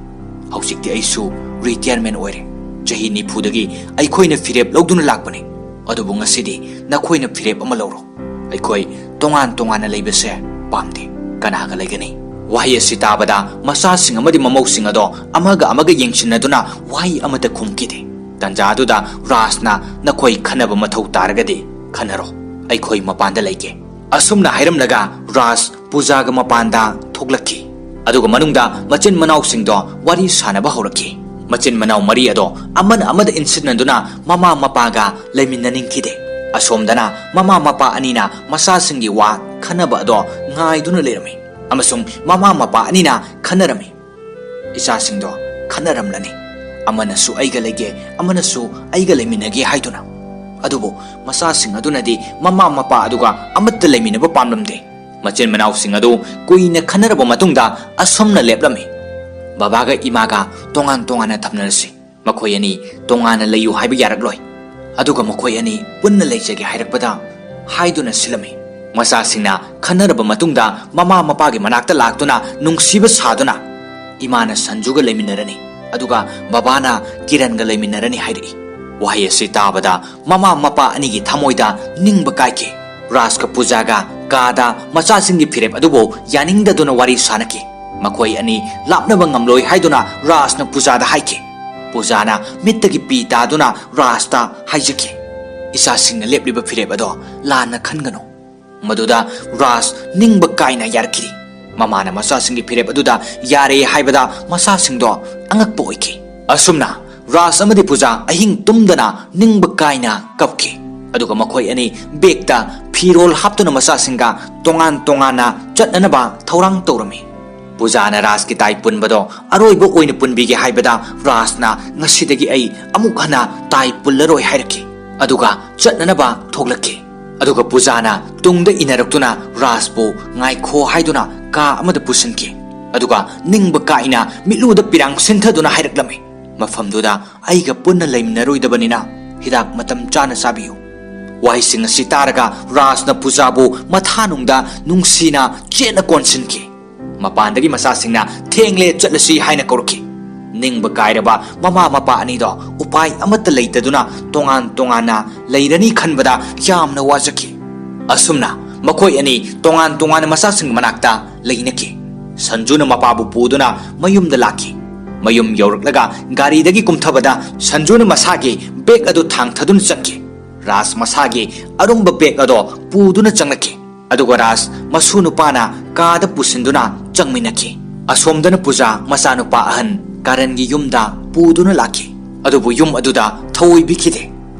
ꯍꯧꯖꯤꯛꯇꯤ ꯑꯩꯁꯨ retirement ꯑꯣꯏꯔꯦ꯫ ꯆꯍꯤ ꯅꯤꯐꯨꯗꯒꯤ ꯑꯩꯈꯣꯏꯅ ꯐꯤꯔꯦꯞ ꯂꯧꯗꯨꯅ ꯂꯥꯛꯄꯅꯤ, ꯑꯗꯨꯕꯨ ꯉꯁꯤꯗꯤ ꯅꯈꯣꯏꯅ ꯐꯤꯔꯦꯞ ꯑꯃ ꯂꯧꯔꯣ꯫ ꯑꯩꯈꯣꯏ ꯇꯣꯉꯥꯟ ꯇꯣꯉꯥꯟꯅ ꯂꯩꯕꯁꯦ ꯄꯥꯝꯗꯦ꯫ ꯀꯅꯥꯒ ꯂꯩꯒꯅꯤ?" ꯋꯥꯍꯩ ꯑꯁꯤ ꯇꯥꯕꯗ ꯃꯆꯥꯁꯤꯡ ꯑꯃꯗꯤ ꯃꯃꯧꯁꯤꯡ ꯑꯗꯣ ꯑꯃꯒ ꯑꯃꯒ ꯌꯦꯡꯁꯤꯟꯅꯗꯨꯅ ꯋꯥꯍꯩ ꯑꯃꯠꯇ ꯈꯨꯝꯈꯤꯗꯦ꯫ ꯇꯥꯟꯖꯥ ꯑꯗꯨꯗ ꯔꯥꯖꯅ, "ꯅꯈꯣꯏ ꯈꯟꯅꯕ ꯃꯊꯧ ꯇꯥꯔꯒꯗꯤ ꯈꯟꯅꯔꯣ, ꯑꯩꯈꯣꯏ ꯃꯄꯥꯟꯗ ꯂꯩꯒꯦ꯫" ꯑꯁꯨꯝꯅ ꯍꯥꯏꯔꯝꯂꯒ ꯔꯥꯖ ꯄꯨꯖꯥꯒ ꯃꯄꯥꯟꯗ ꯊꯣꯛꯂꯛꯈꯤ꯫ ꯑꯗꯨꯒ ꯃꯅꯨꯡꯗ ꯃꯆꯤꯟ ꯃꯅꯥꯎꯁꯤꯡꯗꯣ ꯋꯥꯔꯤ ꯁꯥꯅꯕ ꯍꯧꯔꯛꯈꯤ꯫ ꯃꯆꯤꯟ ꯃꯅꯥꯎ ꯃꯔꯤ ꯑꯗꯣ ꯑꯃꯅ ꯑꯃꯗ ꯏꯟꯁꯤꯟꯅꯗꯨꯅ ꯃꯃꯥ ꯃꯄꯥꯒ ꯂꯩꯃꯤꯟꯅꯅꯤꯡꯈꯤꯗꯦ꯫ ꯑꯁꯣꯝꯗꯅ ꯃꯃꯥ ꯃꯄꯥ ꯑꯅꯤꯅ ꯃꯆꯥꯁꯤꯡꯒꯤ ꯋꯥ ꯈꯟꯅꯕ ꯑꯗꯣ ꯉꯥꯏꯗꯨꯅ ꯂꯩꯔꯝꯃꯤ ꯑꯃꯁꯨꯡ ꯃꯃꯥ ꯃꯄꯥ ꯑꯅꯤꯅ ꯈꯟꯅꯔꯝꯃꯤ꯫ ꯏꯆꯥꯁꯤꯡꯗꯣ ꯈꯟꯅꯔꯝꯂꯅꯤ, ꯑꯃꯅꯁꯨ "ꯑꯩꯒ ꯂꯩꯒꯦ", ꯑꯃꯅꯁꯨ "ꯑꯩꯒ ꯂꯩꯃꯤꯟꯅꯒꯦ" ꯍꯥꯏꯗꯨꯅ꯫ ꯑꯗꯨꯕꯨ ꯃꯆꯥꯁꯤꯡ ꯑꯗꯨꯅꯗꯤ ꯃꯃꯥ ꯃꯄꯥ ꯑꯗꯨꯒ ꯑꯃꯠꯇ ꯂꯩꯃꯤꯟꯅꯕ ꯄꯥꯝꯂꯝꯗꯦ꯫ ꯃꯆꯤꯟ ꯃꯅꯥꯎꯁꯤꯡ ꯑꯗꯨ ꯀꯨꯏꯅ ꯈꯟꯅꯔꯕ ꯃꯇꯨꯡꯗ ꯑꯁꯨꯝꯅ ꯂꯦꯞꯂꯝꯃꯤ, "ꯕꯕꯥꯒ ꯏꯃꯥꯒ ꯇꯣꯉꯥꯟ ꯇꯣꯉꯥꯟꯅ ꯊꯝꯅꯔꯁꯤ꯫ ꯃꯈꯣꯏ ꯑꯅꯤ ꯇꯣꯉꯥꯟꯅ ꯂꯩꯌꯨ ꯍꯥꯏꯕ ꯌꯥꯔꯛꯂꯣꯏ꯫ ꯑꯗꯨꯒ ꯃꯈꯣꯏ ꯑꯅꯤ ꯄꯨꯟꯅ ꯂꯩꯖꯒꯦ ꯍꯥꯏꯔꯛꯄꯗ" ꯍꯥꯏꯗꯨꯅ ꯁꯤꯜꯂꯝꯃꯤ꯫ ꯃꯆꯥꯁꯤꯡꯅ ꯈꯟꯅꯔꯕ ꯃꯇꯨꯡꯗ ꯃꯃꯥ ꯃꯄꯥꯒꯤ ꯃꯅꯥꯛꯇ ꯂꯥꯛꯇꯨꯅ ꯅꯨꯡꯁꯤꯕ ꯁꯥꯗꯨꯅ, "ꯏꯃꯥꯅ ꯁꯟꯖꯨꯒ ꯂꯩꯃꯤꯟꯅꯔꯅꯤ, ꯑꯗꯨꯒ ꯕꯕꯥꯅ ꯀꯤꯔꯟꯒ ꯂꯩꯃꯤꯟꯅꯔꯅꯤ ꯍꯥꯏꯔꯛꯏ꯫ ꯋꯥꯍꯩ ꯑꯁꯤ ꯇꯥꯕꯗ ꯃꯃꯥ ꯃꯄꯥ ꯑꯅꯤꯒꯤ ꯊꯃꯣꯏꯗ ꯅꯤꯡꯕ ꯀꯥꯏꯈꯤ꯫ ꯔꯥꯖꯀ ꯄꯨꯖꯥꯒ ꯀꯥꯗ ꯃꯆꯥꯁꯤꯡꯒꯤ ꯐꯤꯔꯦꯞ ꯑꯗꯨꯕꯨ ꯌꯥꯅꯤꯡꯗꯗꯨꯅ ꯋꯥꯔꯤ ꯁꯥꯅꯈꯤ꯫ ꯃꯈꯣꯏ ꯑꯅꯤ ꯂꯥꯞꯅꯕ ꯉꯝꯂꯣꯏ ꯍꯥꯏꯗꯨꯅ ꯔꯥꯖꯅ ꯄꯨꯖꯥꯗ ꯍꯥꯏꯈꯤ꯫ ꯄꯨꯖꯥꯅ ꯃꯤꯠꯇꯒꯤ ꯄꯤ ꯇꯥꯗꯨꯅ ꯔꯥꯖꯇ ꯍꯥꯏꯖꯈꯤ, "ꯏꯆꯥꯁꯤꯡꯅ ꯂꯦꯞꯂꯤꯕ ꯐꯤꯔꯦꯞ ꯑꯗꯣ ꯂꯥꯟꯅ ꯈꯟꯒꯅꯨ"꯫ ꯃꯗꯨꯗ ꯔꯥꯖ ꯅꯤꯡꯕ ꯀꯥꯏꯅ ꯌꯥꯔꯛꯈꯤ꯫ ꯃꯃꯥꯅ ꯃꯆꯥꯁꯤꯡꯒꯤ ꯐꯤꯔꯦꯞ ꯑꯗꯨꯗ ꯌꯥꯔꯦ ꯍꯥꯏꯕꯗ ꯃꯆꯥꯁꯤꯡꯗꯣ ꯑꯉꯛꯄ ꯑꯣꯏꯈꯤ꯫ ꯑꯁꯨꯝꯅ ꯔꯥꯖ ꯑꯃꯗꯤ ꯄꯨꯖꯥ ꯑꯍꯤꯡ ꯇꯨꯝꯗꯅ ꯅꯤꯡꯕ ꯀꯥꯏꯅ ꯀꯞꯈꯤ꯫ ꯑꯗꯨꯒ ꯃꯈꯣꯏ ꯑꯅꯤ ꯕꯦꯒꯇ ꯐꯤꯔꯣꯜ ꯍꯥꯞꯇꯨꯅ ꯃꯆꯥꯁꯤꯡꯒ ꯇꯣꯉꯥꯟ ꯇꯣꯉꯥꯟꯅ ꯆꯠꯅꯅꯕ ꯊꯧꯔꯥꯡ ꯇꯧꯔꯝꯃꯤ꯫ ꯄꯨꯖꯥꯅ ꯔꯥꯖꯀꯤ ꯇꯥꯏ ꯄꯨꯟꯕꯗꯣ ꯑꯔꯣꯏꯕ ꯑꯣꯏꯅ ꯄꯨꯟꯕꯤꯒꯦ ꯍꯥꯏꯕꯗ ꯔꯥꯖꯅ "ꯉꯁꯤꯗꯒꯤ ꯑꯩ ꯑꯃꯨꯛ ꯍꯟꯅ ꯇꯥꯏ ꯄꯨꯜꯂꯔꯣꯏ" ꯍꯥꯏꯔꯛꯈꯤ꯫ ꯑꯗꯨꯒ ꯆꯠꯅꯅꯕ ꯊꯣꯛꯂꯛꯈꯤ꯫ ꯑꯗꯨꯒ ꯄꯨꯖꯥꯅ ꯇꯨꯡꯗ ꯏꯟꯅꯔꯛꯇꯨꯅ ꯔꯥꯖꯄꯨ "ꯉꯥꯏꯈꯣ" ꯍꯥꯏꯗꯨꯅ ꯀꯥ ꯑꯃꯗ ꯄꯨꯁꯤꯟꯈꯤ꯫ ꯑꯗꯨꯒ ꯅꯤꯡꯕ ꯀꯥꯏꯅ ꯃꯤꯠꯂꯨꯗ ꯄꯤꯔꯥꯡ ꯁꯤꯟꯊꯗꯨꯅ ꯍꯥꯏꯔꯛꯂꯝꯃꯤ, "ꯃꯐꯝꯗꯨꯗ ꯑꯩꯒ ꯄꯨꯟꯅ ꯂꯩꯃꯤꯟꯅꯔꯣꯏꯗꯕꯅꯤꯅ ꯍꯤꯗꯥꯛ ꯃꯇꯝ ꯆꯥꯅ ꯆꯥꯕꯤꯌꯨ"꯫ ꯋꯥꯍꯩꯁꯤꯡ ꯑꯁꯤ ꯇꯥꯔꯒ ꯔꯥꯖꯅ ꯄꯨꯖꯥꯕꯨ ꯃꯊꯥꯅꯨꯡꯗ ꯅꯨꯡꯁꯤꯅ ꯆꯦꯠꯅ ꯀꯣꯟꯁꯤꯟꯈꯤ꯫ ꯃꯄꯥꯟꯗꯒꯤ ꯃꯆꯥꯁꯤꯡꯅ "ꯊꯦꯡꯂꯦ, ꯆꯠꯂꯁꯤ" ꯍꯥꯏꯅ ꯀꯧꯔꯛꯈꯤ꯫ ꯅꯤꯡꯕ ꯀꯥꯏꯔꯕ ꯃꯃꯥ ꯃꯄꯥ ꯑꯅꯤꯗꯣ ꯎꯄꯥꯏ ꯑꯃꯠꯇ ꯂꯩꯇꯗꯨꯅ ꯇꯣꯉꯥꯟ ꯇꯣꯉꯥꯟꯅ ꯂꯩꯔꯅꯤ ꯈꯟꯕꯗ ꯌꯥꯝꯅ ꯋꯥꯖꯈꯤ꯫ ꯑꯁꯨꯝꯅ ꯃꯈꯣꯏ ꯑꯅꯤ ꯇꯣꯉꯥꯟ ꯇꯣꯉꯥꯟꯅ ꯃꯆꯥꯁꯤꯡꯒꯤ ꯃꯅꯥꯛꯇ ꯂꯩꯅꯈꯤ꯫ ꯁꯟꯖꯨꯅ ꯃꯄꯥꯕꯨ ꯄꯨꯗꯨꯅ ꯃꯌꯨꯝꯗ ꯂꯥꯛꯈꯤ꯫ ꯃꯌꯨꯝ ꯌꯧꯔꯛꯂꯒ ꯒꯥꯔꯤꯗꯒꯤ ꯀꯨꯝꯊꯕꯗ ꯁꯟꯖꯨꯅ ꯃꯁꯥꯒꯤ ꯕꯦꯒ ꯑꯗꯨ ꯊꯥꯡꯊꯗꯨꯅ ꯆꯪꯈꯤ꯫ ꯔꯥꯖ ꯃꯁꯥꯒꯤ ꯑꯔꯨꯝꯕ ꯕꯦꯒ ꯑꯗꯣ ꯄꯨꯗꯨꯅ ꯆꯪꯂꯛꯈꯤ꯫ ꯑꯗꯨꯒ ꯔꯥꯖ ꯃꯁꯨ ꯅꯨꯄꯥꯅ ꯀꯥꯗ ꯄꯨꯁꯤꯟꯗꯨꯅ ꯆꯪꯃꯤꯟꯅꯈꯤ꯫ ꯑꯁꯣꯝꯗꯅ ꯄꯨꯖꯥ ꯃꯆꯥꯅꯨꯄꯥ ꯑꯍꯟ ꯀꯥꯔꯟꯒꯤ ꯌꯨꯝꯗ ꯄꯨꯗꯨꯅ ꯂꯥꯛꯈꯤ꯫ ꯑꯗꯨꯕꯨ ꯌꯨꯝ ꯑꯗꯨꯗ ꯊꯧꯑꯣꯏꯕꯤꯈꯤꯗꯦ꯫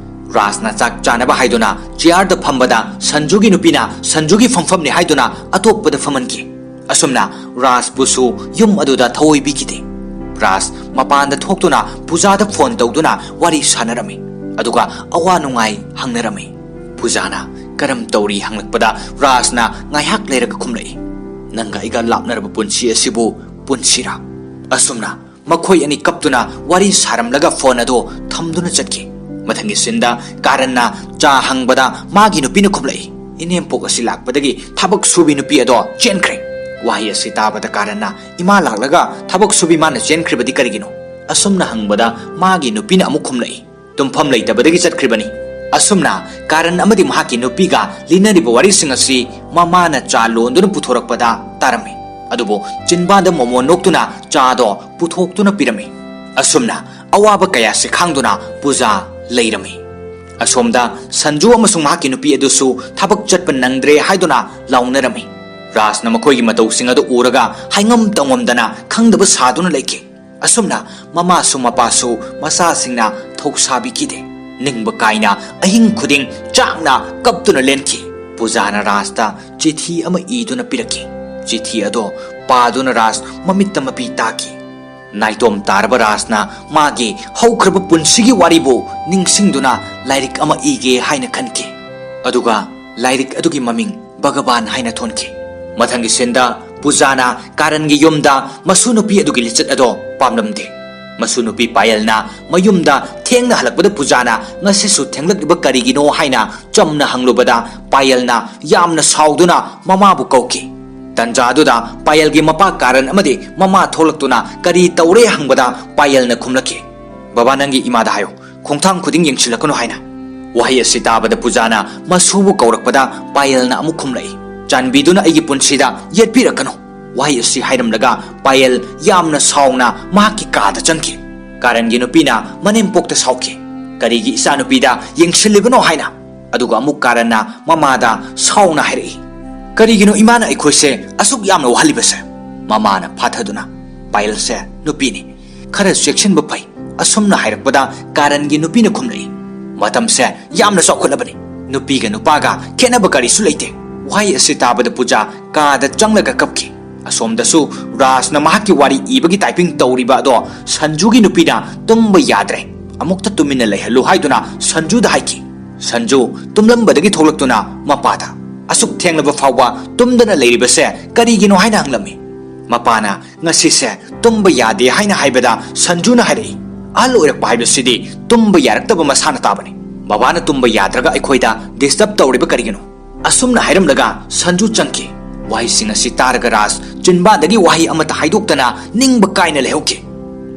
ꯔꯥꯖꯅ ꯆꯥꯛ ꯆꯥꯅꯕ ꯍꯥꯏꯗꯨꯅ ꯆꯤꯌꯥꯔꯗ ꯐꯝꯕꯗ ꯁꯟꯖꯨꯒꯤ ꯅꯨꯄꯤꯅ ꯁꯟꯖꯨꯒꯤ ꯐꯝꯐꯝꯅꯤ ꯍꯥꯏꯗꯨꯅ ꯑꯇꯣꯞꯄꯗ ꯐꯝꯍꯟꯈꯤ꯫ ꯑꯁꯨꯝꯅ ꯔꯥꯖꯄꯨꯁꯨ ꯌꯨꯝ ꯑꯗꯨꯗ ꯊꯧꯑꯣꯏꯕꯤꯈꯤꯗꯦ꯫ ꯔꯥꯖ ꯃꯄꯥꯟꯗ ꯊꯣꯛꯇꯨꯅ ꯄꯨꯖꯥꯗ ꯐꯣꯟ ꯇꯧꯗꯨꯅ ꯋꯥꯔꯤ ꯁꯥꯟꯅꯔꯝꯃꯤ꯫ ꯑꯗꯨꯒ ꯑꯋꯥ ꯅꯨꯡꯉꯥꯏ ꯍꯪꯅꯔꯝꯃꯤ꯫ ꯄꯨꯖꯥꯅ "ꯀꯔꯝ ꯇꯧꯔꯤ?" ꯍꯪꯂꯛꯄꯗ ꯔꯥꯖꯅ ꯉꯥꯏꯍꯥꯛ ꯂꯩꯔꯒ ꯈꯨꯝꯂꯛꯏ, "ꯅꯪꯒ ꯑꯩꯒ ꯂꯥꯞꯅꯔꯕ ꯄꯨꯟꯁꯤ ꯑꯁꯤꯕꯨ ꯄꯨꯟꯁꯤꯔꯥ?" ꯑꯁꯨꯝꯅ ꯃꯈꯣꯏ ꯑꯅꯤ ꯀꯞꯇꯨꯅ ꯋꯥꯔꯤ ꯁꯥꯔꯝꯂꯒ ꯐꯣꯟ ꯑꯗꯨ ꯊꯝꯗꯨꯅ ꯆꯠꯈꯤ꯫ ꯃꯊꯪꯒꯤ ꯁꯤꯟꯗ ꯀꯥꯔꯟꯅ ꯆꯥ ꯍꯪꯕꯗ ꯃꯥꯒꯤ ꯅꯨꯄꯤꯅ ꯈꯨꯝꯂꯛꯏ, "ꯏꯅꯦꯝꯄꯣꯛ ꯑꯁꯤ ꯂꯥꯛꯄꯗꯒꯤ ꯊꯕꯛ ꯁꯨꯕꯤ ꯅꯨꯄꯤ ꯑꯗꯣ ꯆꯦꯟꯈ꯭ꯔꯦ"꯫ ꯋꯥꯍꯩ ꯑꯁꯤ ꯇꯥꯕꯗ ꯀꯥꯔꯟꯅ, "ꯏꯃꯥ ꯂꯥꯛꯂꯒ ꯊꯕꯛ ꯁꯨꯕꯤ ꯃꯥꯅ ꯆꯦꯟꯈ꯭ꯔꯤꯕꯗꯤ ꯀꯔꯤꯒꯤꯅꯣ?" ꯑꯁꯨꯝꯅ ꯍꯪꯕꯗ ꯃꯥꯒꯤ ꯅꯨꯄꯤꯅ ꯑꯃꯨꯛ ꯈꯨꯝꯂꯛꯏ, "ꯇꯨꯝꯐꯝ ꯂꯩꯇꯕꯗꯒꯤ ꯆꯠꯈ꯭ꯔꯤꯕꯅꯤ"꯫ ꯑꯁꯨꯝꯅ ꯀꯥꯔꯟ ꯑꯃꯗꯤ ꯃꯍꯥꯛꯀꯤ ꯅꯨꯄꯤꯒ ꯂꯤꯅꯔꯤꯕ ꯋꯥꯔꯤꯁꯤꯡ ꯑꯁꯤ ꯃꯃꯥꯅ ꯆꯥ ꯂꯣꯟꯗꯨꯅ ꯄꯨꯊꯣꯔꯛꯄꯗ ꯇꯥꯔꯝꯃꯤ꯫ ꯑꯗꯨꯕꯨ ꯆꯤꯟꯕꯥꯟꯗ ꯃꯣꯃꯣꯟ ꯅꯣꯛꯇꯨꯅ ꯆꯥꯗꯣ ꯄꯨꯊꯣꯛꯇꯨꯅ ꯄꯤꯔꯝꯃꯤ꯫ ꯑꯁꯨꯝꯅ ꯑꯋꯥꯕ ꯀꯌꯥꯁꯤ ꯈꯥꯡꯗꯨꯅ ꯄꯨꯖꯥ ꯂꯩꯔꯝꯃꯤ꯫ ꯑꯁꯣꯝꯗ ꯁꯟꯖꯨ ꯑꯃꯁꯨꯡ ꯃꯍꯥꯛꯀꯤ ꯅꯨꯄꯤ ꯑꯗꯨꯁꯨ ꯊꯕꯛ ꯆꯠꯄ ꯅꯪꯗ꯭ꯔꯦ ꯍꯥꯏꯗꯨꯅ ꯂꯥꯎꯅꯔꯝꯃꯤ꯫ ꯔꯥꯖꯅ ꯃꯈꯣꯏꯒꯤ ꯃꯇꯧꯁꯤꯡ ꯑꯗꯨ ꯎꯔꯒ ꯍꯥꯏꯉꯝ ꯇꯧꯉꯝꯗꯅ ꯈꯪꯗꯕ ꯁꯥꯗꯨꯅ ꯂꯩꯈꯤ꯫ ꯑꯁꯨꯝꯅ ꯃꯃꯥꯁꯨ ꯃꯄꯥꯁꯨ ꯃꯆꯥꯁꯤꯡꯅ ꯊꯧꯁꯥꯕꯤꯈꯤꯗꯦ꯫ ꯅꯤꯡꯕ ꯀꯥꯏꯅ ꯑꯍꯤꯡ ꯈꯨꯗꯤꯡ ꯆꯥꯛꯅ ꯀꯞꯇꯨꯅ ꯂꯦꯟꯈꯤ꯫ ꯄꯨꯖꯥꯅ ꯔꯥꯖꯇ ꯆꯤꯊꯤ ꯑꯃ ꯏꯗꯨꯅ ꯄꯤꯔꯛꯈꯤ꯫ ꯆꯤꯊꯤ ꯑꯗꯣ ꯄꯥꯗꯨꯅ ꯔꯥꯖ ꯃꯃꯤꯠꯇ ꯃꯄꯤ ꯇꯥꯈꯤ꯫ ꯅꯥꯏꯇꯣꯝ ꯇꯥꯔꯕ ꯔꯥꯖꯅ ꯃꯥꯒꯤ ꯍꯧꯈ꯭ꯔꯕ ꯄꯨꯟꯁꯤꯒꯤ ꯋꯥꯔꯤꯕꯨ ꯅꯤꯡꯁꯤꯡꯗꯨꯅ ꯂꯥꯏꯔꯤꯛ ꯑꯃ ꯏꯒꯦ ꯍꯥꯏꯅ ꯈꯟꯈꯤ꯫ ꯑꯗꯨꯒ ꯂꯥꯏꯔꯤꯛ ꯑꯗꯨꯒꯤ ꯃꯃꯤꯡ ꯚꯒꯕꯥꯟ ꯍꯥꯏꯅ ꯊꯣꯟꯈꯤ꯫ ꯃꯊꯪꯒꯤ ꯁꯤꯟꯗ ꯄꯨꯖꯥꯅ ꯀꯥꯔꯟꯒꯤ ꯌꯨꯝꯗ ꯃꯁꯨ ꯅꯨꯄꯤ ꯑꯗꯨꯒꯤ ꯂꯤꯆꯠ ꯑꯗꯣ ꯄꯥꯝꯂꯝꯗꯦ꯫ ꯃꯁꯨ ꯅꯨꯄꯤ ꯄꯥꯌꯜꯅ ꯃꯌꯨꯝꯗ ꯊꯦꯡꯅ ꯍꯜꯂꯛꯄꯗ ꯄꯨꯖꯥꯅ "ꯉꯁꯤꯁꯨ ꯊꯦꯡꯂꯛꯂꯤꯕ ꯀꯔꯤꯒꯤꯅꯣ?" ꯍꯥꯏꯅ ꯆꯝꯅ ꯍꯪꯂꯨꯕꯗ ꯄꯥꯌꯜꯅ ꯌꯥꯝꯅ ꯁꯥꯎꯗꯨꯅ ꯃꯃꯥꯕꯨ ꯀꯧꯈꯤ꯫ ꯇꯟꯖꯥ ꯑꯗꯨꯗ ꯄꯥꯌꯜꯒꯤ ꯃꯄꯥ ꯀꯥꯔꯟ ꯑꯃꯗꯤ ꯃꯃꯥ ꯊꯣꯛꯂꯛꯇꯨꯅ ꯀꯔꯤ ꯇꯧꯔꯦ ꯍꯪꯕꯗ ꯄꯥꯌꯜꯅ ꯈꯨꯝꯂꯛꯈꯤ, "ꯕꯕꯥ, ꯅꯪꯒꯤ ꯏꯃꯥꯗ ꯍꯥꯏꯌꯨ, ꯈꯣꯡꯊꯥꯡ ꯈꯨꯗꯤꯡ ꯌꯦꯡꯁꯤꯜꯂꯛꯀꯅꯨ" ꯍꯥꯏꯅ꯫ ꯋꯥꯍꯩ ꯑꯁꯤ ꯇꯥꯕꯗ ꯄꯨꯖꯥꯅ ꯃꯁꯨꯕꯨ ꯀꯧꯔꯛꯄꯗ ꯄꯥꯌꯜꯅ ꯑꯃꯨꯛ ꯈꯨꯝꯂꯛꯏ, "ꯆꯥꯟꯕꯤꯗꯨꯅ ꯑꯩꯒꯤ ꯄꯨꯟꯁꯤꯗ ꯌꯦꯠꯄꯤꯔꯛꯀꯅꯨ"꯫ ꯋꯥꯍꯩ ꯑꯁꯤ ꯍꯥꯏꯔꯝꯂꯒ ꯄꯥꯌꯜ ꯌꯥꯝꯅ ꯁꯥꯎꯅ ꯃꯍꯥꯛꯀꯤ ꯀꯥꯗ ꯆꯪꯈꯤ꯫ ꯀꯥꯔꯟꯒꯤ ꯅꯨꯄꯤꯅ ꯃꯅꯦꯝꯄꯣꯛꯇ ꯁꯥꯎꯈꯤ, "ꯀꯔꯤꯒꯤ ꯏꯆꯥꯅꯨꯄꯤꯗ ꯌꯦꯡꯁꯤꯜꯂꯤꯕꯅꯣ?" ꯍꯥꯏꯅ꯫ ꯑꯗꯨꯒ ꯑꯃꯨꯛ ꯀꯥꯔꯟꯅ ꯃꯃꯥꯗ ꯁꯥꯎꯅ ꯍꯥꯏꯔꯛꯏ, "ꯀꯔꯤꯒꯤꯅꯣ ꯏꯃꯥꯅ ꯑꯩꯈꯣꯏꯁꯦ ꯑꯁꯨꯛ ꯌꯥꯝꯅ ꯋꯥꯍꯜꯂꯤꯕꯁꯦ?" ꯃꯃꯥꯅ ꯐꯥꯊꯗꯨꯅ, "ꯄꯥꯌꯜꯁꯦ ꯅꯨꯄꯤꯅꯤ, ꯈꯔ ꯆꯦꯛꯁꯤꯟꯕ ꯐꯩ"꯫ ꯑꯁꯨꯝꯅ ꯍꯥꯏꯔꯛꯄꯗ ꯀꯥꯔꯟꯒꯤ ꯅꯨꯄꯤꯅ ꯈꯨꯝꯂꯛꯏ, "ꯃꯇꯝꯁꯦ ꯌꯥꯝꯅ ꯆꯥꯎꯈꯠꯂꯕꯅꯤ, ꯅꯨꯄꯤꯒ ꯅꯨꯄꯥꯒ ꯈꯦꯠꯅꯕ ꯀꯔꯤꯁꯨ ꯂꯩꯇꯦ"꯫ ꯋꯥꯍꯩ ꯑꯁꯤ ꯇꯥꯕꯗ ꯄꯨꯖꯥ ꯀꯥꯗ ꯆꯪꯂꯒ ꯀꯞꯈꯤ꯫ ꯑꯁꯣꯝꯗꯁꯨ ꯔꯥꯖꯅ ꯃꯍꯥꯛꯀꯤ ꯋꯥꯔꯤ ꯏꯕꯒꯤ ꯇꯥꯏꯄꯤꯡ ꯇꯧꯔꯤꯕ ꯑꯗꯣ ꯁꯟꯖꯨꯒꯤ ꯅꯨꯄꯤꯅ ꯇꯨꯝꯕ ꯌꯥꯗ꯭ꯔꯦ, "ꯑꯃꯨꯛꯇ ꯇꯨꯃꯤꯟꯅ ꯂꯩꯍꯜꯂꯨ" ꯍꯥꯏꯗꯨꯅ ꯁꯟꯖꯨꯗ ꯍꯥꯏꯈꯤ꯫ ꯁꯟꯖꯨ ꯇꯨꯝꯂꯝꯕꯗꯒꯤ ꯊꯣꯛꯂꯛꯇꯨꯅ ꯃꯄꯥꯗ, "ꯑꯁꯨꯛ ꯊꯦꯡꯂꯕ ꯐꯥꯎꯕ ꯇꯨꯝꯗꯅ ꯂꯩꯔꯤꯕꯁꯦ ꯀꯔꯤꯒꯤꯅꯣ?" ꯍꯥꯏꯅ ꯍꯪꯂꯝꯃꯤ꯫ ꯃꯄꯥꯅ, "ꯉꯁꯤꯁꯦ ꯇꯨꯝꯕ ꯌꯥꯗꯦ" ꯍꯥꯏꯅ ꯍꯥꯏꯕꯗ ꯁꯟꯖꯨꯅ ꯍꯥꯏꯔꯛꯏ, "ꯑꯍꯜ ꯑꯣꯏꯔꯛꯄ ꯍꯥꯏꯕꯁꯤꯗꯤ ꯇꯨꯝꯕ ꯌꯥꯔꯛꯇꯕ ꯃꯁꯥꯅ ꯇꯥꯕꯅꯤ꯫ ꯕꯕꯥꯅ ꯇꯨꯝꯕ ꯌꯥꯗ꯭ꯔꯒ ꯑꯩꯈꯣꯏꯗ ꯗꯤꯁꯇꯔꯕ ꯇꯧꯔꯤꯕ ꯀꯔꯤꯒꯤꯅꯣ?" ꯑꯁꯨꯝꯅ ꯍꯥꯏꯔꯝꯂꯒ ꯁꯟꯖꯨ ꯆꯪꯈꯤ꯫ ꯋꯥꯍꯩꯁꯤꯡ ꯑꯁꯤ ꯇꯥꯔꯒ ꯔꯥꯖ ꯆꯤꯟꯕꯥꯟꯗꯒꯤ ꯋꯥꯍꯩ ꯑꯃꯠꯇ ꯍꯥꯏꯗꯣꯛꯇꯅ ꯅꯤꯡꯕ ꯀꯥꯏꯅ ꯂꯩꯍꯧꯈꯤ꯫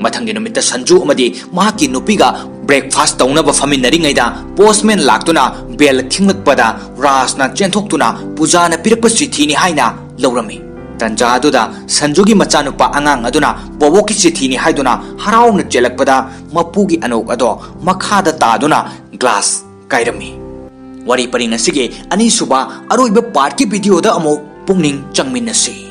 ꯃꯊꯪꯒꯤ ꯅꯨꯃꯤꯠꯇ ꯁꯟꯖꯨ ꯑꯃꯗꯤ ꯃꯍꯥꯛꯀꯤ ꯅꯨꯄꯤꯒ breakfast ꯇꯧꯅꯕ ꯐꯝꯃꯤꯟꯅꯔꯤꯉꯩꯗ postman ꯂꯥꯛꯇꯨꯅ bell ꯈꯤꯡꯂꯛꯄꯗ ꯔꯥꯖꯅ ꯆꯦꯟꯊꯣꯛꯇꯨꯅ ꯄꯨꯖꯥꯅ ꯄꯤꯔꯛꯄ ꯆꯤꯊꯤꯅꯤ ꯍꯥꯏꯅ ꯂꯧꯔꯝꯃꯤ꯫ ꯇꯟꯖꯥ ꯑꯗꯨꯗ ꯁꯟꯖꯨꯒꯤ ꯃꯆꯥꯅꯨꯄꯥ ꯑꯉꯥꯡ ꯑꯗꯨꯅ ꯕꯣꯕꯣꯛꯀꯤ ꯆꯤꯊꯤꯅꯤ ꯍꯥꯏꯗꯨꯅ ꯍꯔꯥꯎꯅ ꯆꯦꯜꯂꯛꯄꯗ ꯃꯄꯨꯒꯤ ꯑꯅꯣꯛ ꯑꯗꯣ ꯃꯈꯥꯗ ꯇꯥꯗꯨꯅ glass ꯀꯥꯏꯔꯝꯃꯤ꯫ ꯋꯥꯔꯤ ꯄꯔꯤꯡ ꯑꯁꯤꯒꯤ ꯑꯅꯤꯁꯨꯕ ꯑꯔꯣꯏꯕ partꯀꯤ videoꯗ ꯑꯃꯨꯛ ꯄꯨꯛꯅꯤꯡ ꯆꯪꯃꯤꯟꯅꯁꯤ꯫